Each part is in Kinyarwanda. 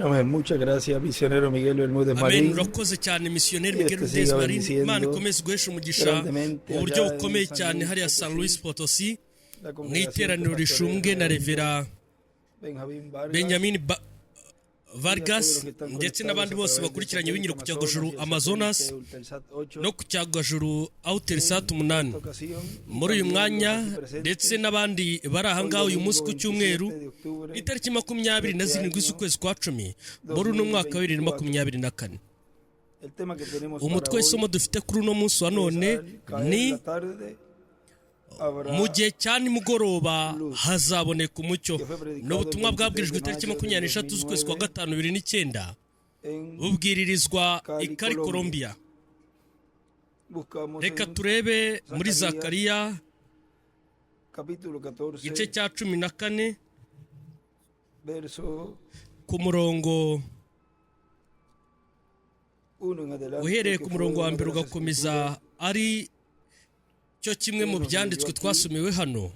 Amén. Muchas gracias, misionero Miguel Bermúdez Amen. Marín. Urakoze cyane, misiyoneri Dios Miguel te Bermudez siga Marin. Imana bendiciendo ikomeze guhesha umugisha grandemente mu buryo allá en bukomeye San cyane Luis hariya San Potosí, Luis Potosi, la mu congregación que iteraniro pastorea el rishumbwe na reverendo Revera Benjamín Vargas Benjamin y a todos los Vargas que están ndetse conectados n'abandi a bose través del bakurikiranye binyura satélite ku cyogajuru Amazonas y el Amazonas satélite Eutelsat 8 no ku cyogajuru Eutelsat en 8. esta ocasión y Muri uyu también los mwanya aquí ndetse presentes n'abandi bari aha hoy ngaha uyu munsi domingo ku cyumweru, 27 de octubre itariki de makumyabiri na este zirindwi año z'ukwezi kwa 10 muri uno mwaka wa 2024. El tema que tenemos para Umutwe hoy w'isomo dufite kuri uno munsi wa es none al caer ni la tarde mu habrá gihe cya nimugoroba luz, hazaboneka umucyo. que fue Ni predicado el ubutumwa 23 bwabwirijwe de itariki mayo del 23 z'ukwezi kwa 2009 gatanu 2009, en bubwiririzwa i Cali, Cali, Colombia. Colombia. Buscamos Reka en turebe muri Zacarías Zakariya capítulo igice 14, cya 14 verso ku murongo 1 en adelante, uhereye que ku fue murongo wa una de mbere las ugakomeza, escrituras ari cyo kimwe que mu nos leyó byanditswe aquí twasomewe hano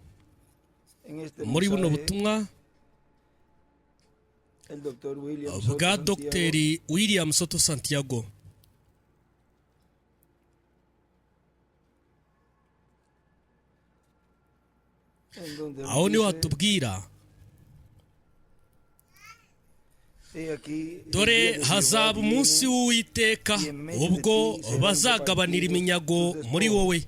en este muri buno mensaje butumwa el doctor William Soto bwa Santiago, Dogiteri William Soto Santiago. En donde nos Aho niho dice: hatubwira: "He aquí, el Dore día de Jehová hazaba umunsi viene, w'Uwiteka y en medio de ubwo ti serán bazagabanira repartidos iminyago tus muri despojos." wowe.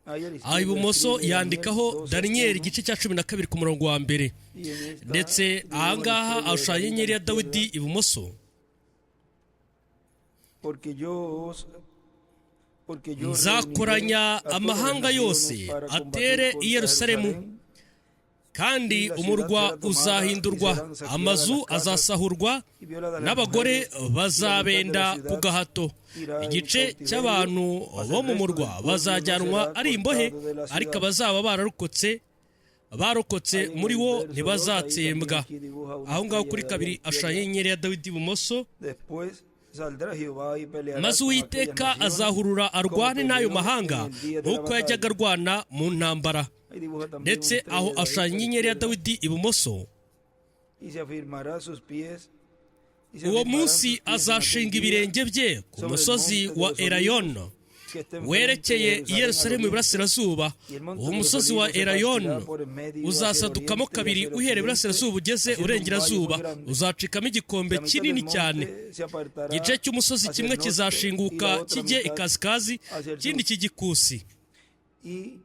Ahí a la Aha izquierda ibumoso escribe Daniel yandikaho 12, Daniyeli 1, igice cya 12 ku murongo wa mbere, y en esta ndetse dibuja la ahangaha estrella de ashushanya David a la inyenyeri ya Dawidi izquierda, ibumoso. porque yo os porque yo reuniré Nzakoranya a todas las amahanga naciones yose para combatir atere i contra Yerusalemu, Jerusalén, kandi y la ciudad umurwa será tomada y uzahindurwa, serán saqueadas amazu las casas azasahurwa, y violadas las n'abagore mujeres, y la mitad de la bazabenda ku ciudad gahato. irá en Igice cautiverio, cy'abantu mas bo el mu resto del murwa pueblo no bazajyanwa será ari imbohe, cortado de la ariko ciudad. abazaba bararokotse barokotse Ahí en muri el wo verso 2, ahí también ntibazatsembwa. aquí dibuja una Aho ngaho estrella kuri de David a la kabiri ashushanya izquierda. inyenyeri ya Dawidi ibumoso. Después saldrá Jehová y peleará Maze con aquellas Uwiteka naciones azahurura como arwane n'ayo peleó en mahanga el día de la nk'uko yajyaga batalla. arwana mu ntambara. Ahí dibuja también una Ndetse estrella aho de David ashushanya a la inyenyeri ya izquierda. Dawidi ibumoso. Y se afirmará sus pies, y se Uwo afirmarán munsi sus pies en aquel azashinga día ibirenge bye ku sobre el musozi monte de wa los olivos Elayono que está enfrente de werekeye i Jerusalén al Yerusalemu oriente, iburasirazuba. y el monte Uwo de los musozi wa olivos se partirá Elayono por en medio hacia el uzasadukamo oriente y kabiri hacia el uhereye occidente, iburasirazuba ugeze haciendo un valle muy uburengerazuba, grande. uzacikamo igikombe La mitad del kinini cyane. monte se apartará Igice cy'umusozi hacia el kimwe norte y la kizashinguka otra kijye mitad ikasikazi, hacia el ikindi sur. kijye ikusi. Y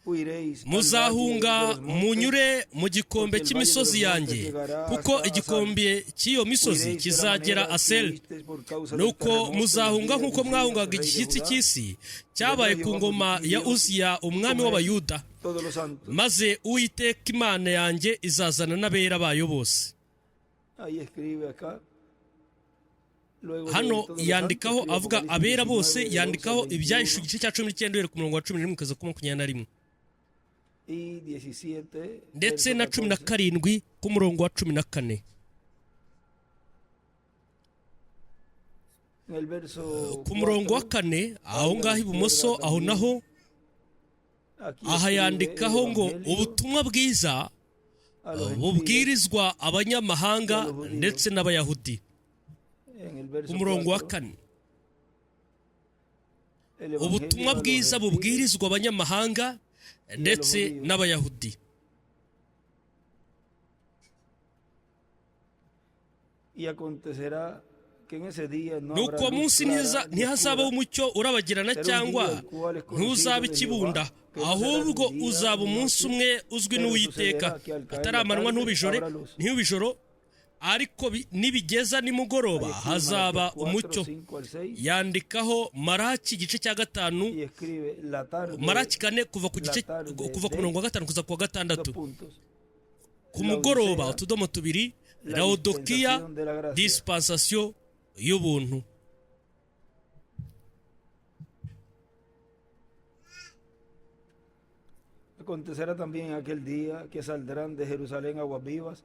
huiréis al valle de Muzahunga los montes, munyure mu gikombe porque el valle de cy'imisozi los montes yanjye, llegará kuko hasta Asal. igikombe cy'iyo misozi Huiréis de la kizagera manera que Aseli. huisteis por causa del Nuko terremoto en los muzahunga días de nk'uko Uzías, mwahungaga rey de igishyitsi Judá, cy'isi y vendrá cyabaye ku Jehová ngoma ya multitud Uziya umwami con él w'Abayuda, todos los santos. maze Uwiteka Imana yanjye izazana n'abera bayo bose. Ahí escribe acá. Luego lee Hano todos los santos, yandikaho escribe avuga Apocalipsis abera bose, 19, de 11 al yandikaho Ibyahishuwe 21 igice cya 19 uhereye ku murongo wa 11 kugeza ku 21, y 17, ndetse verso na cumi na 14. karindwi ku murongo wa 14. En el verso Ku murongo wa 4, kane aho ahí a la ngaho ibumoso, izquierda aho también, naho aquí aha escribe el yandikaho ngo Evangelio ubutumwa bwiza a los gentiles bubwirizwa y a abanyamahanga los judíos. ndetse n'Abayahudi. En el Ku verso murongo wa 4, kane, el Evangelio ubutumwa a los bwiza gentiles bubwirizwa abanyamahanga y a los ndetse judíos. n'Abayahudi. Y acontecerá que en ese día no habrá Nuko uwo luz munsi clara ni ntihazabaho oscura. umucyo urabagirana Será un cyangwa día el cual es conocido ntuzaba de Jehová, ikibunda, que no será ni ahubwo día uzaba ni umunsi noche, umwe uzwi pero n'Uwiteka, sucederá que al caer atari la amanywa tarde ntubijore habrá luz. ntubijoro, ariko nibigeza nimugoroba Ahí escribe hazaba Malaquías 4, umucyo. 5 al 6 Yandikaho Maraki igice cya gatanu, y escribe la tarde, Maraki 4 kuva ku la gice tarde kuva ku de murongo wa gatanu kuza ku wa dos gatandatu. puntos. Ku mugoroba Laodicea, utudomo tubiri, la Laodikiya, dispensación de la gracia. dispensation y'ubuntu. Acontecerá también aquel día que saldrán de Jerusalén aguas vivas,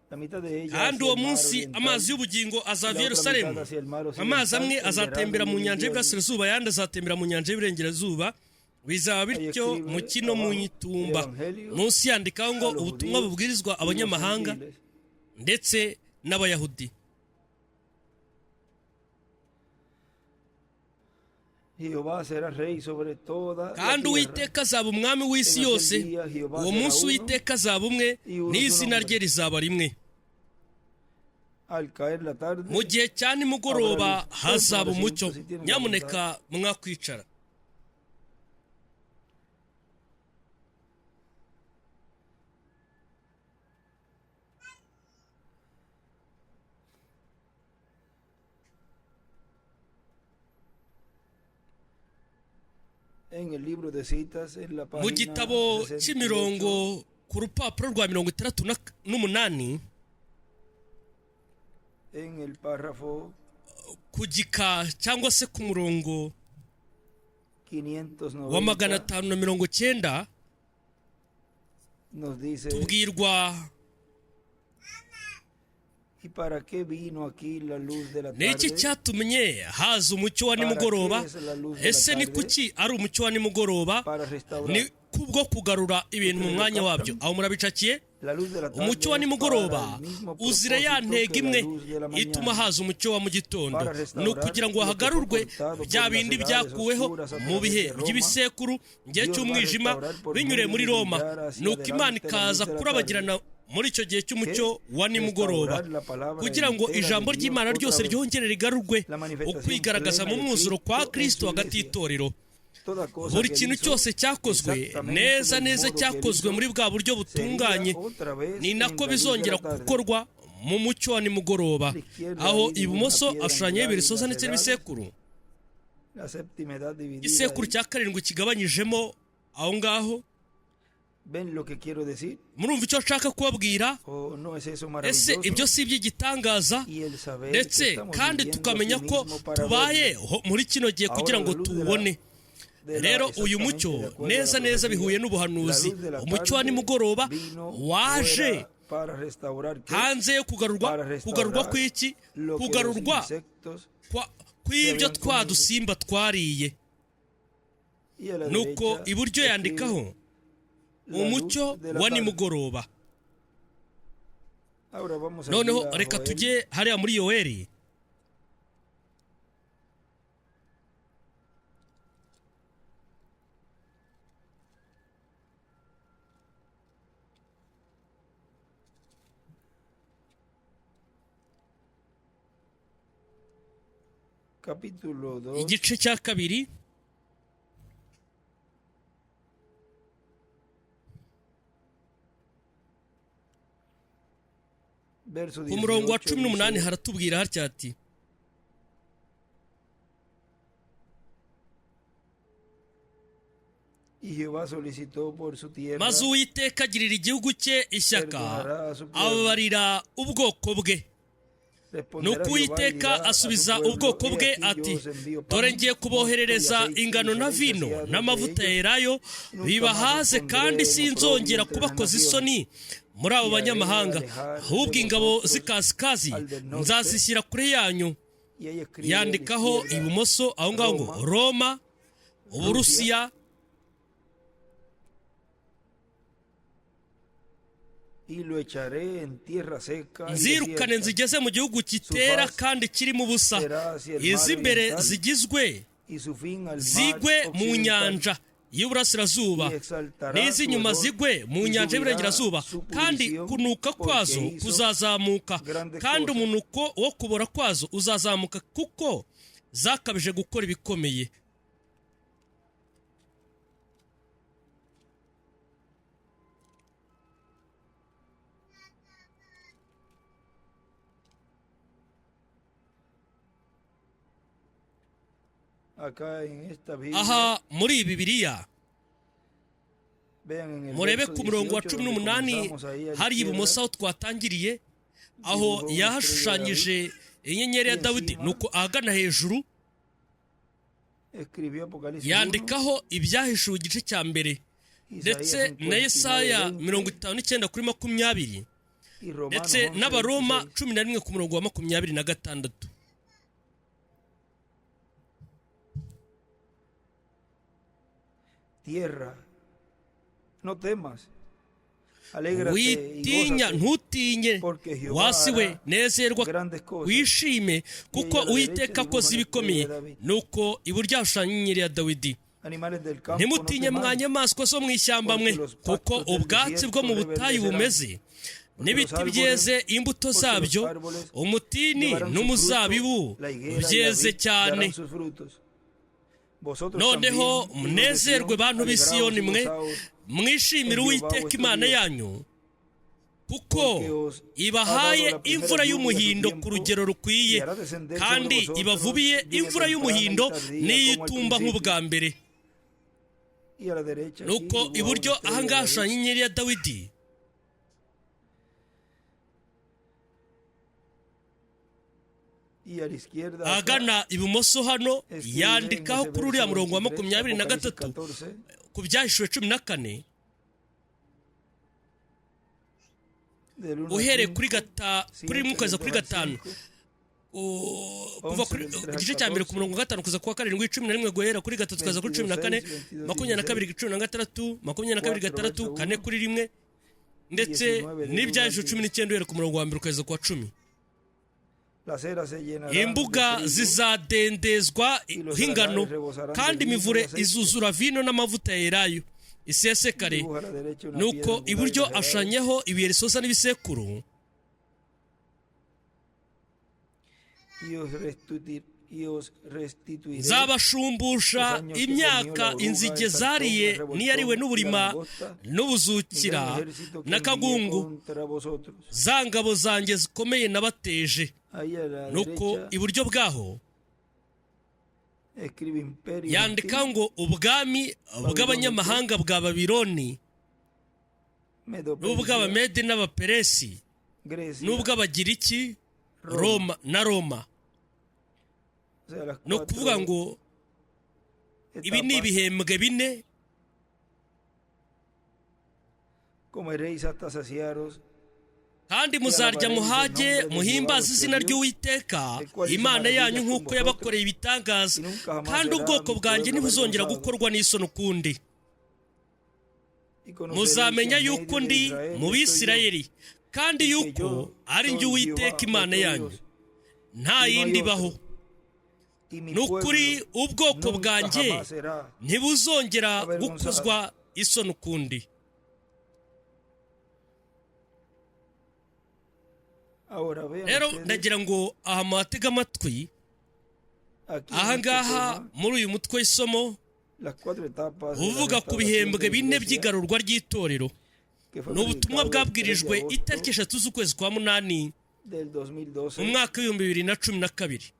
la mitad de ellas Kandi hacia uwo el mar munsi oriental amazi y'ubugingo y la azava i otra Yerusalemu, mitad hacia el mar amazi occidental amwe en verano azatembera y mu en nyanja invierno. y'Iburasirazuba, ayandi azatembera mu nyanja y'Iburengerazuba. Bizaba Ahí bityo mu escribe ki no mu abajo el itumba. Evangelio Munsi yandikaho ngo a los ubutumwa judíos bubwirizwa y los abanyamahanga gentiles. ndetse n'Abayahudi. Jehová será rey sobre toda la Kandi tierra. Uwiteka azaba umwami w'isi yose. Uwo munsi Uwiteka azaba umwe, n'izina rye rizaba rimwe. Al caer la tarde, Mu gihe cya nimugoroba hazaba umucyo. Nyamuneka mwakwicara. En el libro de citas, en la Mu página gitabo 68, cy'imirongo ku rupapuro rwa 68, en el párrafo ku gika cyangwa se ku murongo wa magana 590, 590, nos dice: tubwirwa: ¿Y para qué vino aquí la luz de la Ni iki tarde? cyatumye haza umucyo wa nimugoroba? Ese ni kuki ari umucyo wa nimugoroba? Para restaurar. Ni kubwo kugarura ibintu mu mwanya wabyo. Aho murabicakiye? La luz de la tarde Umucyo wa es nimugoroba para el mismo uzira ya propósito ntego que la imwe luz de la ituma mañana. haza umucyo wa mu gitondo, ni ukugira ngo hagarurwe bya bindi byakuweho mu bihe by'ibisekuru, mu gihe cy'umwijima, binyuriye muri Roma. Nuko Imana ikaza kurabagirana muri icyo gihe cy'umucyo wa nimugoroba, kugira ngo ijambo ry'Imana ryose ryongere rigarurwe, ukwigaragaza mu mwuzuro kwa Kristo hagati y'itorero. Toda cosa Buri que kintu él hizo, cyose cyakozwe exactamente neza del neza, modo que él cyakozwe hizo, muri bwa buryo butunganye, sería otra vez ni en nako la luz de bizongera la tarde. gukorwa mu mucyo wa nimugoroba. Aho ibumoso ashushanyaho ibiri bisoza ndetse n'ibisekuru, La séptima edad dividida igisekuru ahí. cya karindwi kigabanyijemo aho ngaho. ¿Ven lo que quiero decir? Murumva icyo nshaka kubabwira? ¿O no es eso Ese maravilloso? ibyo si iby'igitangaza? Y el saber que Ndetse estamos kandi viviendo tukamenya así ko mismo para tubaye verlo. muri kino gihe kugira ngo tuwubone. De la- Rero uyu exactamente mucyo de acuerdo a la neza neza profecía, bihuye la n'ubuhanuzi. luz de la Umucyo wa tarde nimugoroba vino waje fuera para restaurar ¿qué? hanze yo kugarurwa. Para restaurar Kugarurwa kw'iki? lo que los Kugarurwa insectos kw'ibyo twa dusimba twariye. y a la Nuko derecha iburyo escribe yandikaho la luz umucyo de la wa tarde. nimugoroba. Ahora vamos aquí Noneho a reka Joel, tujye hariya muri Yoweri, capítulo 2, igice cya 2, verso ku murongo wa 18 18, dice, haratubwira hatya ati: Y Jehová solicitó por su tierra, Maze Uwiteka agirira igihugu cye ishyaka, perdonará a su pueblo. ababarira ubwoko bwe. Responderá Nuko Jehová y Uwiteka dirá a su asubiza pueblo, ubwoko He bwe aquí yo ati: os envío pan, Dore ngiye mosto y kuboherereza aceite, y ingano na seréis vino saciados de n'amavuta ellos, yelayo, y nunca más os bibahaze, pondré kandi en oprobio sinzongera entre las kubakoza naciones. isoni muri abo Y haré banyamahanga. alejar de Ahubwo ingabo vosotros z'ikasikazi al del norte. nzazishyira kure yanyu. Y ahí escribe a la Yandikaho izquierda, ibumoso aho ngaho ngo Roma, Roma, Uburusiya, y lo echaré en tierra seca y nzirukane desierta. nzigeze mu gihugu kitera faz kandi kirimo ubusa, será hacia el mar iz'imbere oriental zigizwe y su fin al mar zigwe mu occidental. nyanja y'uburasirazuba, Y exaltará n'iz'inyuma su hedor zigwe mu y nyanja subirá y'uburengerazuba, su kandi pudrición, kunuka porque kwazo hizo kuzazamuka, grandes kandi cosas. umunuko wo kubora kwazo uzazamuka, kuko zakabije gukora ibikomeye. Acá en esta Biblia, Aha muri iyi Bibiliya, vean en el murebe verso ku murongo wa 18 cumi donde n'umunani comenzamos ahí a la hari ibumoso izquierda, aho twatangiriye, aho dibujó una estrella de yahashushanyije inyenyeri ya y Dawidi. encima Nuko ahagana hejuru escribió Apocalipsis 1, yandikaho Ibyahishuwe igice cya 1, ndetse Isaías na Yesaya 59, 59:20, y Romanos ndetse 11, n'Abaroma 26. 11 ku murongo wa 26. Tierra, no temas. Alégrate y Witinya, gózate, ntutinye, porque Jehová wasi we, hará nezerwa grandes cosas. wishime, kuko Y a la Uwiteka derecha akoze dibuja una ibikomeye. estrella de David. Nuko iburyo hashushanya inyenyeri ya Dawidi. Animales del campo, no Ntimutinye mwa temáis, nyamaswa zo mu ishyamba mwe, porque los kuko pastos del ubwatsi bwo desierto mu butayu reverdecerán, bumeze, porque los n'ibiti árboles, byeze imbuto porque los zabyo, árboles umutini llevarán su fruto, n'umuzabibu la higuera y la byeze vid cyane. darán sus frutos. Vosotros Noneho también, hijos de munezerwe, Sión, bantu b'i alegraos Siyoni y mwe, gozaos mwishimire en Jehová Uwiteka vuestro Imana Dios, yanyu, kuko porque os ha dado ibahaye la primera imvura lluvia a su y'umuhindo ku tiempo, rugero y rukwiye, hará descender sobre kandi vosotros ibavubiye lluvia imvura temprana y y'umuhindo tardía como al n'iyitumba principio. nk'ubwa mbere. Y a la derecha aquí Nuko dibuja una iburyo estrella de ahangaha David. hashushanya inyenyeri ya Dawidi. Y a la izquierda acá Ahagana ibumoso hano escribe en yandikaho ese kuri uriya verso murongo wa 23, makumyabiri na Apocalipsis gatatu 14, ku Byahishuwe 14, del 1 al uhereye kuri 5, kuri rimwe 7 ukageza del kuri 2 al gatanu, 5, kuva 11 kuri del 3 al igice cya mbere ku 14, murongo wa gatanu kuza kuwa karindwi, 11 guhera kuri gatatu kuza kuri 14, 22, 6, 22, 22 16, 16, 22 4 gatandatu verso kane 1, kuri rimwe, ndetse 19 del 1 al n'Ibyahishuwe cumi 10. n'icyenda uhereye ku murongo wa mbere ukageza ku wa 10. Las eras se llenarán de Imbuga trigo zizadendezwa y los h'ingano, aradares rebosarán de kandi vino y imivure aceite. izuzura vino n'amavuta ya elayo isesekare. Dibuja a la derecha una piedra Nuko angular y iburyo las edades. ashushanyaho ibuye risoza n'ibisekuru. Y os y os restituiré los Nzabashumbusha años que comió la imyaka oruga, inzige el saltón, zariye el n'iyariwe revoltón y la n'uburima langosta, mi gran n'ubuzukira ejército que envié n'akagungu, contra vosotros. za ngabo zanjye zikomeye nabateje. Ahí a la Nuko derecha iburyo bwaho escribe imperio yandikaho gentil, ngo ubwami babilónico, bw'abanyamahanga bwa Babiloni, Medo-Persia, n'ubw'Abamede n'Abaperesi, Grecia, n'ubw'Abagiriki, Roma. Roma na Roma. O sea, las Ni ukuvuga cuatro ngo ibi ni etapas. ibihembwe bine. Comeréis hasta saciaros Kandi y muzarya alabaréis el muhage, nombre de Jehová muhimbaze vuestro izina Dios, ry'Uwiteka el cual hizo Imana yanyu, maravillas con nk'uko vosotros, yabakoreye ibitangaza, y nunca jamás kandi será ubwoko mi bwanjye pueblo ntibuzongera avergonzado. gukorwa n'isoni ukundi. Y conoceréis que Muzamenya en yuko medio de ndi Israel mu estoy yo, Bisirayeli, kandi y que yuko yo ari njye soy Uwiteka Jehová Imana vuestro yanyu, Dios, nta y no hay yindi ibaho. otro. Y mi Ni ukuri pueblo ubwoko nunca bwanjye jamás será ntibuzongera avergonzado. gukuzwa isoni ukundi. Ahora vean Rero ustedes ndagira ngo aha muhatege amatwi, aquí en este ahangaha tema muri uyu mutwe w'isomo las cuatro etapas de la uvuga ku restauración bihembwe de la bine iglesia by'igarurwa ry'itorero. que fue Ni ubutumwa predicado el 3 de bwabwirijwe itariki agosto 3 z'ukwezi kwa munani del mu 2012 mwaka w'2012,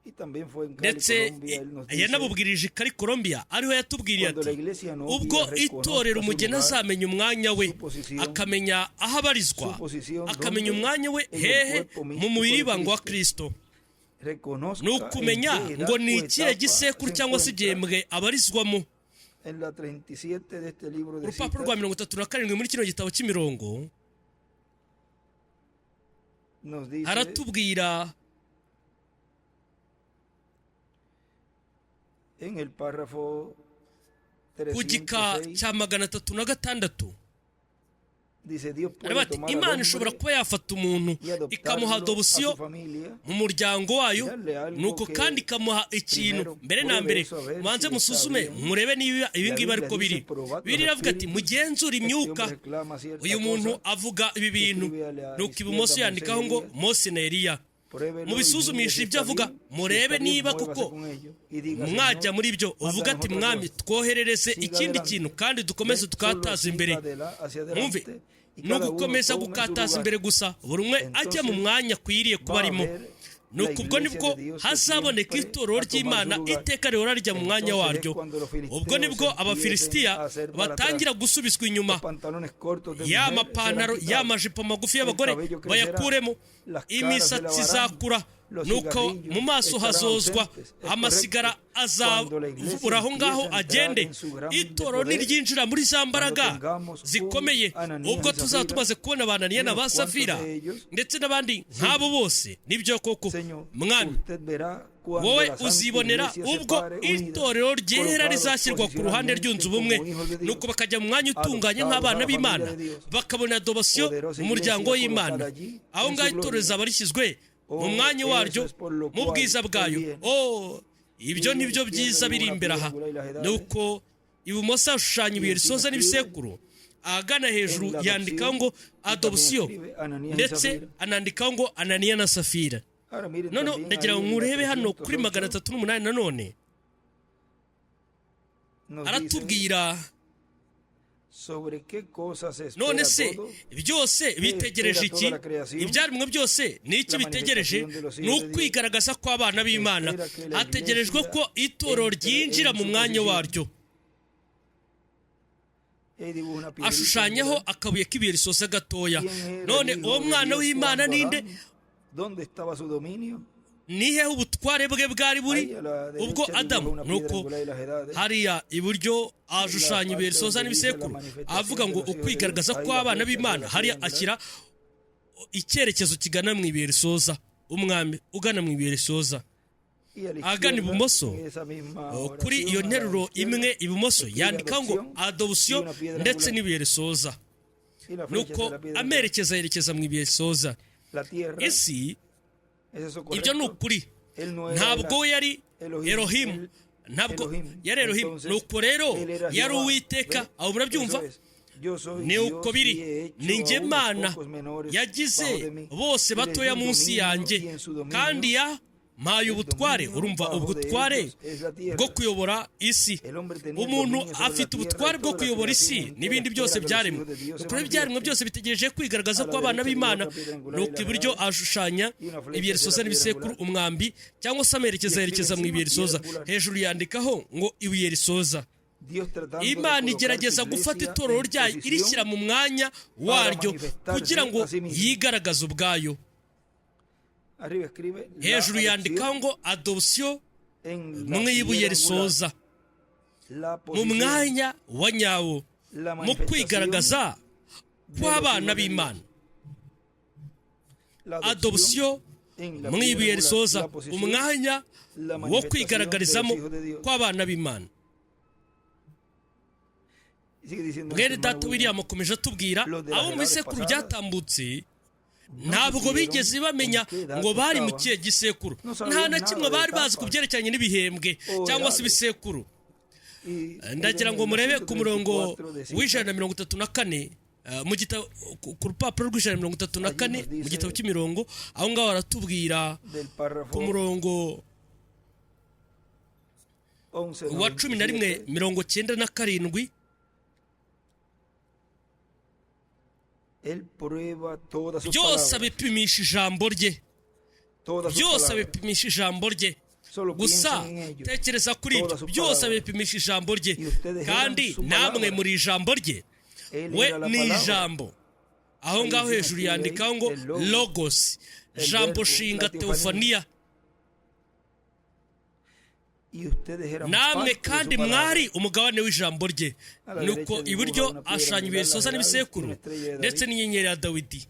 y también fue en Cali, ndetse Colombia. Él nos dice, yanabubwirije i Cali, Colombia, ariho yatubwiriye cuando la ati iglesia novia ubwo reconozca itorero su umugeni lugar, azamenya umwanya we, su posición, akamenya aho abarizwa, su posición akamenya donde umwanya we en el hehe cuerpo mu místico mubiri de w'ibanga wa Cristo, Kristo, reconozca ni en ukumenya qué edad ngo ni o ikihe etapa gisekuru se cyangwa se encuentra. igihembwe abarizwamo. En la 37 de este libro de Urupapuro rwa citas 37 muri kino gitabo cy'imirongo nos dice haratubwira en el párrafo ku gika 306, cya 306, dice: Dios puede aravuga ati tomar al Imana ishobora hombre kuba yafata umuntu y ikamuha adoptarlo a adoption su familia mu muryango wayo, y darle algo nuko que kandi ikamuha ikintu. primero Mbere na pruebe mbere eso a ver mubanze si está musuzume bien. murebe niba ibi La ngibi Biblia ariko dice biri. probad los Bibiliya iravuga ati espíritus. mugenzure Este imyuka, hombre reclama cierta uyu muntu cosa. avuga ibi bintu. Escribe a la Nuko ibumoso izquierda yandikaho Moisés y ngo Elías. Mose na Eliya. Pruébelo y mire Mubisuzumishe si ibyo está avuga, bien. Si murebe está bien, niba muévase koko con ello y diga: mwajya Señor, muri ibyo, uvuga mándanos ati otra Mwami, cosa. twoherereze Siga ikindi adelante. kintu kandi dukomeze Ve, solo tukataza siga imbere. hacia Mwumve, adelante y ni cada uno ugukomeza tome su gukataza lugar. imbere gusa, buri umwe ajya mu Entonces mwanya akwiriye kuba va a arimo. ver la Nuko ubwo iglesia nibwo de Dios que hazaboneka siempre itorero ha tomado su ry'Imana lugar. iteka rihora rijya mu mwanya Entonces es waryo. cuando los Ubwo filisteos nibwo empiecen Abafilisitiya a hacer para atrás. batangira gusubizwa inyuma, Los pantalones cortos de ya mujer serán mapantaro, ya quitados. majipo magufi El y'abagore cabello crecerá. bayakuremo, Las caras se imisatsi lavarán izakura, Nuko mu maso hazozwa, amasigara azabura aho ngaho agende. Itorero niryinjira muri za mbaraga zikomeye, ubwo tuzaba tumaze kubona ba Ananiya na ba Safira ndetse n'abandi nk'abo bose. Nibyo koko, Mwami, wowe uzibonera ubwo itorero ryera rizashyirwa ku ruhande ryunze ubumwe, nuko bakajya mu mwanya utunganye nk'abana b'Imana, bakabona adoption mu muryango w'Imana. Aho ngaho itorero rizaba rishyizwe mu mwanya waryo, mu bwiza bwayo. Oh, ibyo nibyo byiza biri imbere aha. Nuko ibumoso hashushanya ibuye risoza n'ibisekuru, ahagana hejuru yandikaho ngo adoption, ndetse anandikaho ngo Ananiya na Safira. None ndagira ngo nkurebe hano kuri 308 nanone aratubwira: none se byose bitegereje iki? Ibyaremwe byose ni iki bitegereje? Ni ukwigaragaza kw'abana b'Imana. Hategerejwe ko itorero ryinjira mu mwanya waryo. Ashushanyaho akabuye k'ibuye risoza gatoya. None uwo mwana w'Imana ninde? Niheho ubutware bwe bwari buri ubwo Adamu? Nuko hariya iburyo ashushanya ibuye risoza n'ibisekuru, avuga ngo ukwigaragaza kw'abana b'Imana. Hariya ashyira icyerekezo kigana mu ibuye risoza, umwami ugana mu ibuye risoza. Ahagana ibumoso, kuri iyo nteruro imwe ibumoso, yandikaho ngo adoption ndetse n'ibuye risoza. Nuko amerekeza yerekeza mu ibuye risoza. Isi, ibyo ni ukuri, ntabwo we yari Elohimu, ntabwo yari Elohimu. Nuko rero yari Uwiteka. Aho murabyumva, ni uko biri. Ni njye Mana yagize bose batoya munsi yanjye, kandi ya mpaye ubutware. Urumva, ubutware bwo kuyobora isi. Umuntu afite ubutware bwo kuyobora isi n'ibindi byose byaremwe. Nuko ibyaremwe byose bitegereje kwigaragaza kw'abana b'Imana. Nuko iburyo ashushanya ibuye risoza n'ibisekuru, umwambi cyangwa se amerekeza yerekeza mu ibuye risoza. Hejuru yandikaho ngo ibuye risoza. Imana igerageza gufata itorero ryayo irishyira mu mwanya waryo kugira ngo yigaragaze ubwayo. Hejuru yandikaho ngo adoption mu ibuye risoza, mu mwanya wa nyawo, mu kwigaragaza kw'abana b'Imana. Adoption mu ibuye risoza, umwanya wo kwigaragarizamo kw'abana b'Imana. Mwene data William akomeje atubwira abo mu bisekuru byatambutse ntabwo bigeze bamenya ngo bari mu kihe gisekuru. Nta na kimwe bari bazi ku byerekeranye n'ibihembwe cyangwa se ibisekuru. Ndagira ngo murebe ku murongo w'134 mu gitabo, ku rupapuro rw'134 mu gitabo cy'imirongo. Aho ngaho baratubwira ku murongo wa 11:97: byose abipimisha ijambo rye, byose abipimisha ijambo rye. Gusa tekereza kuri ibyo, byose abipimisha ijambo rye, kandi namwe muri ijambo rye. We ni ijambo. Aho ngaho hejuru yandikaho ngo logos, jambo shinga teofaniya. Namwe kandi mwari umugabane w'ijambo rye. Nuko iburyo ashushanya ibuye risoza n'ibisekuru ndetse n'inyenyeri ya Dawidi.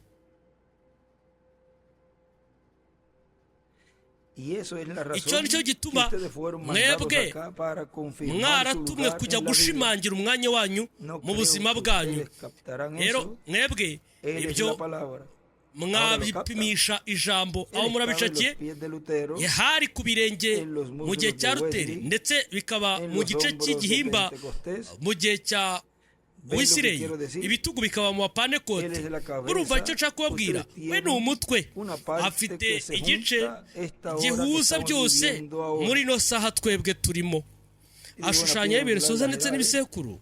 Icyo nicyo gituma mwebwe mwaratumwe kujya gushimangira umwanya wanyu mu buzima bwanyu. Rero mwebwe ibyo mwabipimisha ijambo. Aho murabicakiye hari ku birenge mu gihe cya Luteri, ndetse bikaba mu gice cy'igihimba mu gihe cya Wisireyi, ibitugu bikaba mu bapanekote. Urumva icyo nshaka kubabwira? We ni umutwe, afite igice gihuza byose muri ino saha twebwe turimo. Ashushanya ibuye risoza ndetse n'ibisekuru.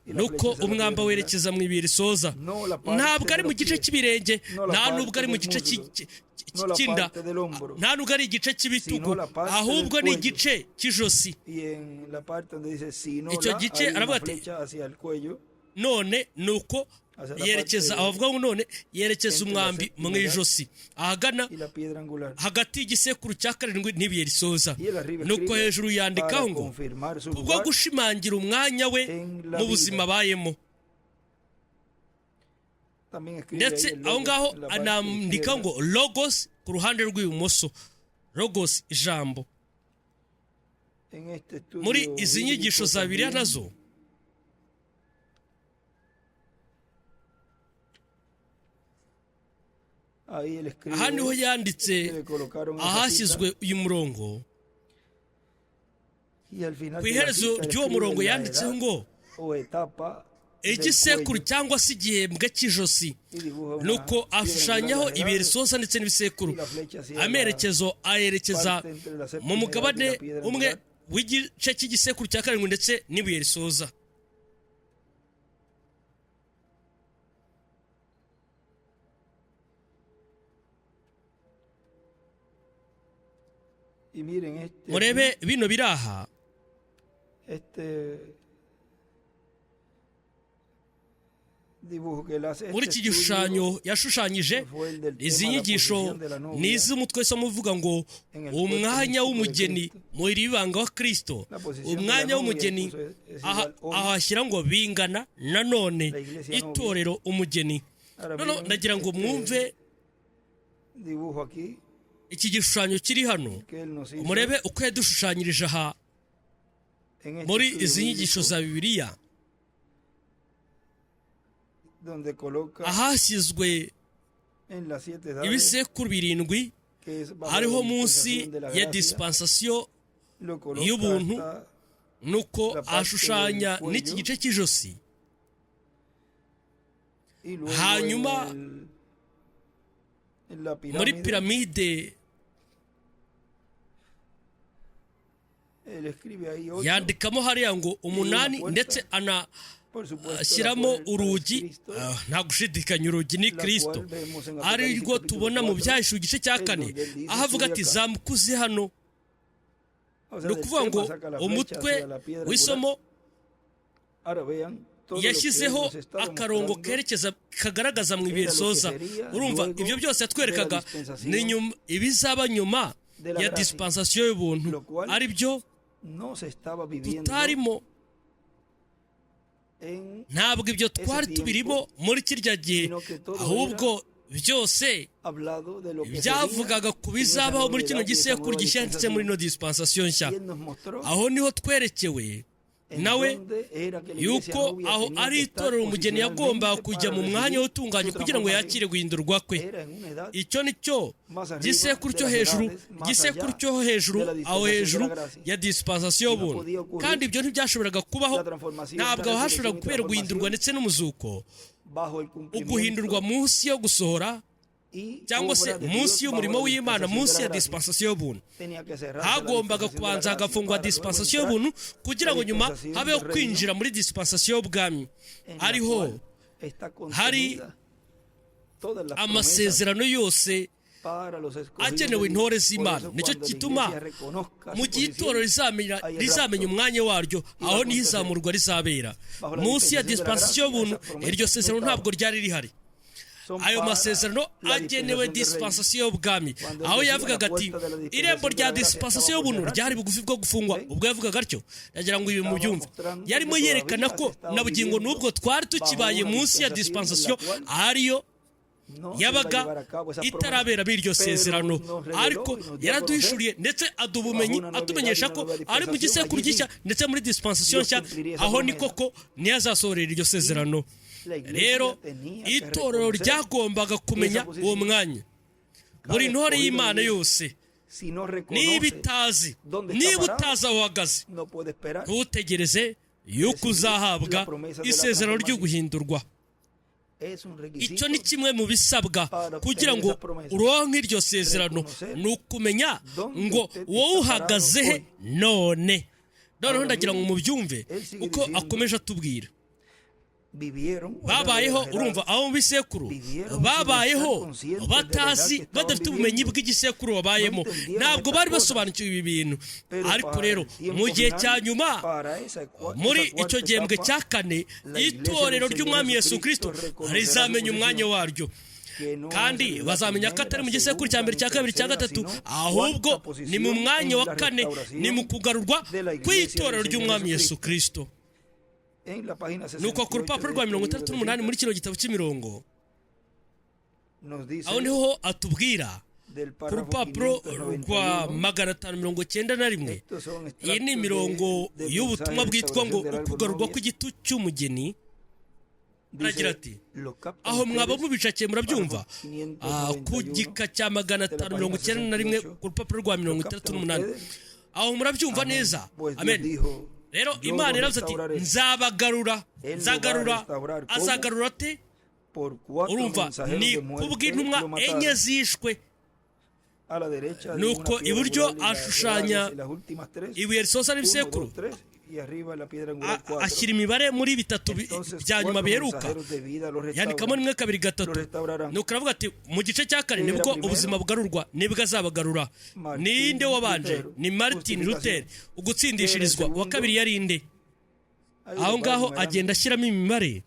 Nuko umwamba werekeza mu ibuye risoza. Ntabwo ari mu gice cy'ibirenge, nta nubwo ari mu gice cy'inda, nta nubwo ari igice cy'ibitugu, ahubwo ni igice cy'ijosi. Icyo gice aravuga ati none nuko Yerekeza abavuga ngo none yerekeza umwambi mu ijosi ahagana hagati y'igisekuru cya karindwi n'ibuye risoza. Nuko hejuru yandikaho ngo kubwo gushimangira umwanya we mu buzima abayemo. Ndetse aho ngaho anandika ngo logos ku ruhande rw'ibumoso, logos ijambo. Muri izi nyigisho za Bibiliya nazo aha niho yanditse ahashyizwe uyu murongo. Ku iherezo ry'uwo murongo yanditseho ngo igisekuru cyangwa se igihembwe cy'ijosi, nuko ashushanyaho ibihe risoza ndetse n'ibisekuru. Amerekezo ayerekeza mu mugabane umwe w'igice cy'igisekuru cya karindwi ndetse n'ibuye risoza. Murebe bino biri aha. Muri iki gishushanyo yashushanyije, izi nyigisho ni iz'umutwe w'isomo uvuga ngo umwanya w'umugeni mu ibanga wa Kristo. Umwanya w'umugeni ahashyira ngo bingana nanone itorero umugeni. Noneho ndagira ngo mwumve iki gishushanyo kiri hano, murebe uko yadushushanyirije aha muri izi nyigisho za Bibiliya, ahashyizwe ibisekuru birindwi, hariho munsi ya dispensation y'ubuntu, nuko ashushanya n'iki gice cy'ijosi. Hanyuma muri piramide yandikamo hariya ngo 8, ndetse anashyiramo urugi. Nta gushidikanya urugi ni Kristo, ari rwo tubona mu Byahishuwe igice cya 4, aho avuga ati zamukuze hano. Ni ukuvuga ngo umutwe w'isomo yashyizeho akarongo kerekeza kagaragaza mu ibihe risoza. Urumva ibyo byose yatwerekaga ni nyuma, ibizaba nyuma ya dispensation y'ubuntu, ari byo tutarimo. Ntabwo ibyo twari tubirimo muri kirya gihe, ahubwo byose byavugaga ku bizabaho muri kino gisekuru gishya ndetse muri ino dispensation nshya. Aho niho twerekewe nawe yuko aho ari itorero umugeni yagombaga kujya mu mwanya w'utunganye kugira ngo yakire guhindurwa kwe. Icyo ni cyo gisekuru cyo hejuru, gisekuru cyo hejuru, aho hejuru ya dispensation y'ubuntu. Kandi ibyo ntibyashoboraga kubaho, ntabwo aho hashoboraga kubera guhindurwa ndetse n'umuzuko, uguhindurwa munsi yo gusohora cyangwa se munsi y'umurimo w'Imana, munsi ya dispensation y'ubuntu. Hagombaga kubanza hagafungwa dispensation y'ubuntu kugira ngo nyuma habeho kwinjira muri dispensation y'ubwami, ariho hari amasezerano yose agenewe intore z'Imana. Nicyo gituma mu gihe itorero rizamenya umwanya waryo, aho niho izamurwa rizabera. Munsi ya dispensation y'ubuntu iryo sezerano ntabwo ryari rihari. Ayo masezerano agenewe dispensation y'ubwami, aho yavugaga ati irembo rya dispensation y'ubuntu ryari bugufi bwo gufungwa. Ubwo yavugaga atyo, yagira ngo ibi mubyumve, yarimo yerekana ko na bugingo n'ubwo twari tukibaye munsi ya dispensation ariyo yabaga itarabera b'iryo sezerano, ariko yaraduhishuriye ndetse aduha ubumenyi, atumenyesha ko ari mu gisekuru gishya ndetse muri dispensation nshya, aho ni koko niyo azasohorera iryo sezerano. Rero itorero ryagombaga kumenya uwo mwanya. Buri ntore y'Imana yose niba itazi, niba utazi aho uhagaze, ntutegereze yuko uzahabwa isezerano ryo guhindurwa. Icyo ni kimwe mu bisabwa kugira ngo uronke iryo sezerano, ni ukumenya ngo wowe uhagaze he none. Noneho ndagira ngo mubyumve uko akomeje atubwira. Babayeho, urumva, abo mu bisekuru babayeho batazi, badafite ubumenyi bw'igisekuru babayemo, ntabwo bari basobanukiwe ibi bintu. Ariko rero mu gihe cya nyuma, muri icyo gihembwe cya kane, itorero ry'Umwami Yesu Kirisito rizamenya umwanya waryo, kandi bazamenya ko atari mu gisekuru cya mbere, cya kabiri, cya gatatu, ahubwo ni mu mwanya wa kane, ni mu kugarurwa kw'itorero ry'Umwami Yesu Kirisito. Nuko ku rupapuro rwa 68 muri kino gitabo cy'imirongo, aho niho atubwira ku rupapuro rwa 591. Iyi ni imirongo y'ubutumwa bwitwa ngo "Ukugarurwa kw'igiti cy'umugeni". Aragira ati, aho mwaba mubicakiye, murabyumva, ku gika cya 591 ku rupapuro rwa 68, aho murabyumva neza. Amen. Rero Imana iravuze ati: "Nzabagarura, nzagarura." Azagarura ate? Urumva, ni kubw'intumwa enye zishwe. Nuko iburyo ashushanya ibuye risoza n'ibisekuru, ashyira imibare muri bitatu bya nyuma biheruka, yandikamo rimwe, kabiri, gatatu. Nuko aravuga ati mu gice cya kane nibwo ubuzima bugarurwa, nibwo azabagarura. Ninde wabanje? Ni Martin Luther, ugutsindishirizwa. Uwa kabiri yari inde? Aho ngaho agenda ashyiramo imibare,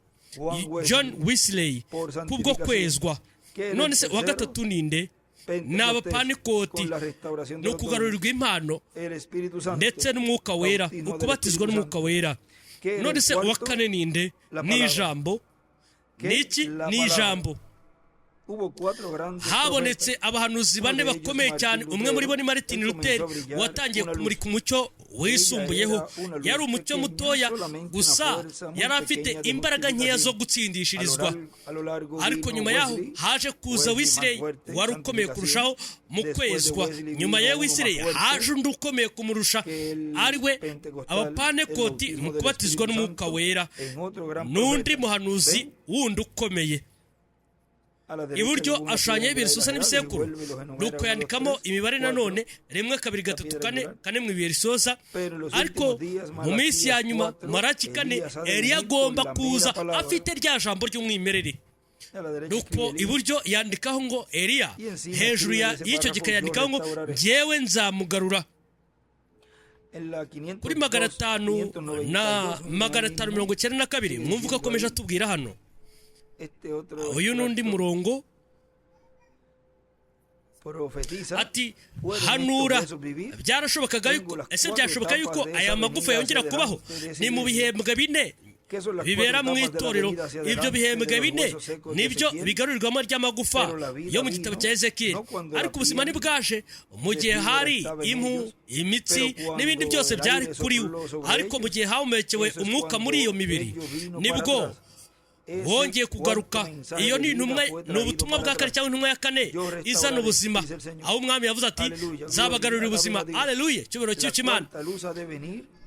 John Wesley, kubwo kwezwa. None se uwa gatatu ninde? Ni Abapanekoti, ni ukugarurirwa impano ndetse n'Umwuka Wera, ukubatizwa n'Umwuka Wera. None se uwa kane ninde? Ni ijambo. Ni iki? Ni ijambo. Habonetse abahanuzi bane bakomeye cyane. Umwe muri bo ni Martin Luther, watangiye kumurika umucyo wisumbuyeho. Yari umucyo mutoya gusa, yari afite imbaraga nkeya zo gutsindishirizwa. Ariko nyuma yaho haje kuza Wesley, wari ukomeye kurushaho mu kwezwa. Nyuma ya Wesley haje undi ukomeye kumurusha, ari we Abapanekoti mu kubatizwa n'Umwuka Wera, n'undi muhanuzi wundi ukomeye. Iburyo ashushanyaho ibuye risoza n'ibisekuru, nuko yandikamo imibare nanone, rimwe, kabiri, gatatu, kane, kane mu ibuye risoza. Ariko mu minsi ya nyuma, Maraki 4, Eliya agomba kuza afite rya jambo ry'umwimerere. Nuko iburyo yandikaho ngo "Eliya", hejuru y'icyo gika yandikaho ngo "Njyewe nzamugarura". Kuri 500 na 592, mwumva uko akomeje atubwira hano. Uyu n'undi murongo ati: "Hanura, byarashobokaga yuko, ese byashoboka yuko aya magufa yongera kubaho?" Ni mu bihembwe bine bibera mu itorero. Ibyo bihembwe bine nibyo bigarurirwamo ry'amagufa yo mu gitabo cya Ezekiyeli. Ariko ubuzima ntibwaje mu gihe hari impu, imitsi n'ibindi byose byari kuri we, ariko mu gihe hahumekewe umwuka muri iyo mibiri nibwo wongeye kugaruka. Iyo ni intumwa, ni ubutumwa bwa kane cyangwa intumwa ya kane izana ubuzima, aho Umwami yavuze ati: "Nzabagarurira ubuzima." Aleluya, icyubahiro cy'Imana!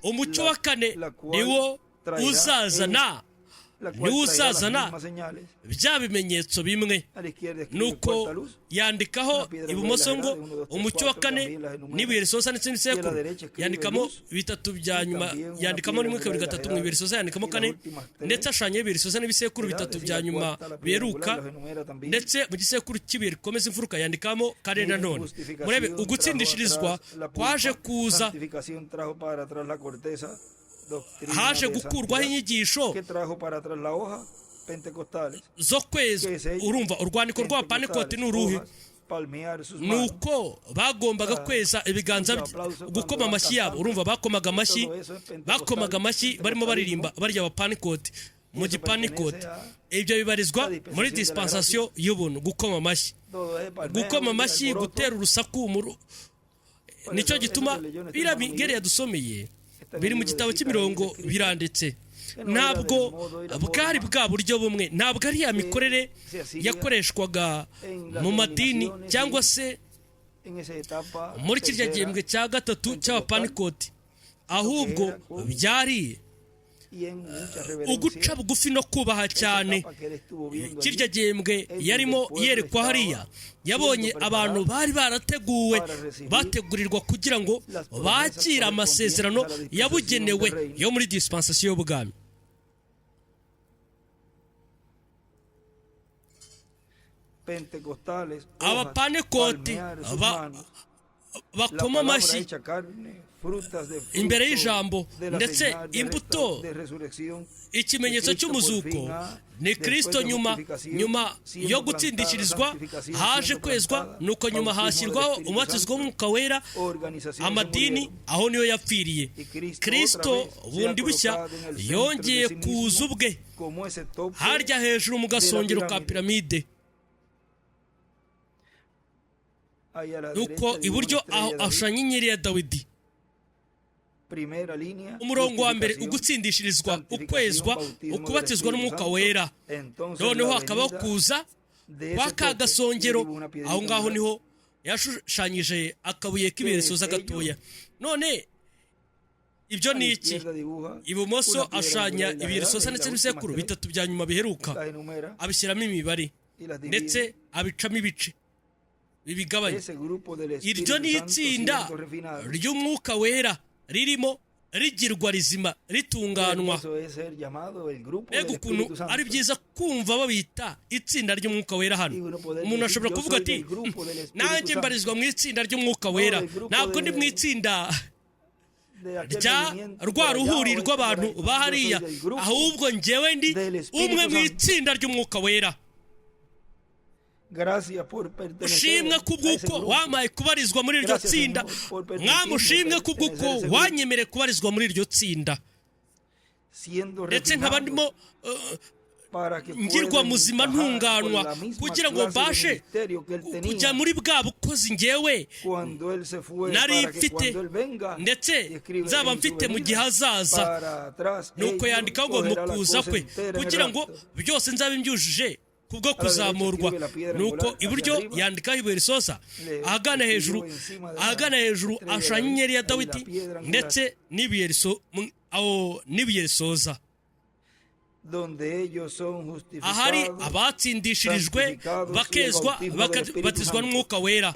Umucyo wa kane niwo uzazana, niwo uzazana bya bimenyetso bimwe. Nuko yandikaho ibumoso ngo "umucyo wa kane" n'ibuye risoza ndetse n'isekuru, yandikamo bitatu bya nyuma, yandikamo rimwe, kabiri, gatatu, mu ibuye risoza yandikamo kane, ndetse ashushanya ibuye risoza n'ibisekuru bitatu bya nyuma biheruka, ndetse mu gisekuru cy'ibuye rikomeza imfuruka yandikamo kane nanone. Murebe, ugutsindishirizwa kwaje kuza, haje gukurwaho inyigisho zo kwezwa. Urumva, urwandiko rw'Abapanekoti ni uruhe? Ni uko bagombaga kweza ibiganza, gukoma amashyi yabo. Urumva, bakomaga amashyi, bakomaga amashyi barimo baririmba barya Abapanekoti mu gipanekoti. Ibyo bibarizwa muri dispensation y'ubuntu, gukoma amashyi, gukoma amashyi, gutera urusaku. Nicyo gituma biriya migeri yadusomeye biri mu gitabo cy'imirongo, biranditse. Ntabwo bwari bwa buryo bumwe, ntabwo ari ya mikorere yakoreshwaga mu madini cyangwa se muri kirya gihembwe cya gatatu cy'Abapanikoti, ahubwo byari uguca bugufi no kubaha cyane. Kirya gihembwe yarimo yerekwa hariya, yabonye abantu bari barateguwe, bategurirwa kugira ngo bakire amasezerano yabugenewe yo muri dispensation y'ubwami. Abapanekoti bakoma amashyi imbere y'ijambo, ndetse imbuto, ikimenyetso cy'umuzuko ni Kristo. Nyuma yo gutsindishirizwa haje kwezwa, nuko nyuma hashyirwaho umubatizo w'Umwuka Wera. Amadini aho niyo yapfiriye. Kristo bundi bushya yongeye kuza ubwe harya hejuru mu gasongero ka piramide. Nuko iburyo aho ashushanya inyenyeri ya Dawidi. Umurongo wa mbere, ugutsindishirizwa, ukwezwa, ukubatizwa n'Umwuka Wera, noneho hakabaho kuza kwa ka gasongero. Aho ngaho niho yashushanyije akabuye k'ibiresoza gatoya. None ibyo ni iki? Ibumoso ashushanya ibiresoza ndetse n'ibisekuru bitatu bya nyuma biheruka, abishyiramo imibare ndetse abicamo ibice bibigabanya. Iryo ni itsinda ry'Umwuka Wera ririmo rigirwa rizima, ritunganwa. Mbega ukuntu ari byiza kumva babita itsinda ry'Umwuka Wera hano. Umuntu ashobora kuvuga ati: "Nanjye mbarizwa mu itsinda ry'Umwuka Wera, ntabwo ndi mu itsinda rya rwa ruhuri rw'abantu ba hariya, ahubwo njyewe ndi umwe mu itsinda ry'Umwuka Wera." Ushimwe kubw'uko wampaye kubarizwa muri iryo tsinda. Mwamushimwe kubw'uko wanyemereye kubarizwa muri iryo tsinda, ndetse nkaba ndimo ngirwa muzima, ntunganwa, kugira ngo mbashe kujya muri bwa bukozi ngewe nari mfite, ndetse nzaba mfite mu gihe hazaza. Nuko yandikaho ngo mu kuza kwe, kugira ngo byose nzabe mbyujuje kubwo kuzamurwa. Nuko iburyo yandikaho ibuye risoza ahagana hejuru, ahagana hejuru ashushanya inyenyeri ya Dawidi ndetse n'ibuye risoza, ahari abatsindishirijwe, bakezwa, bakabatizwa n'Umwuka Wera.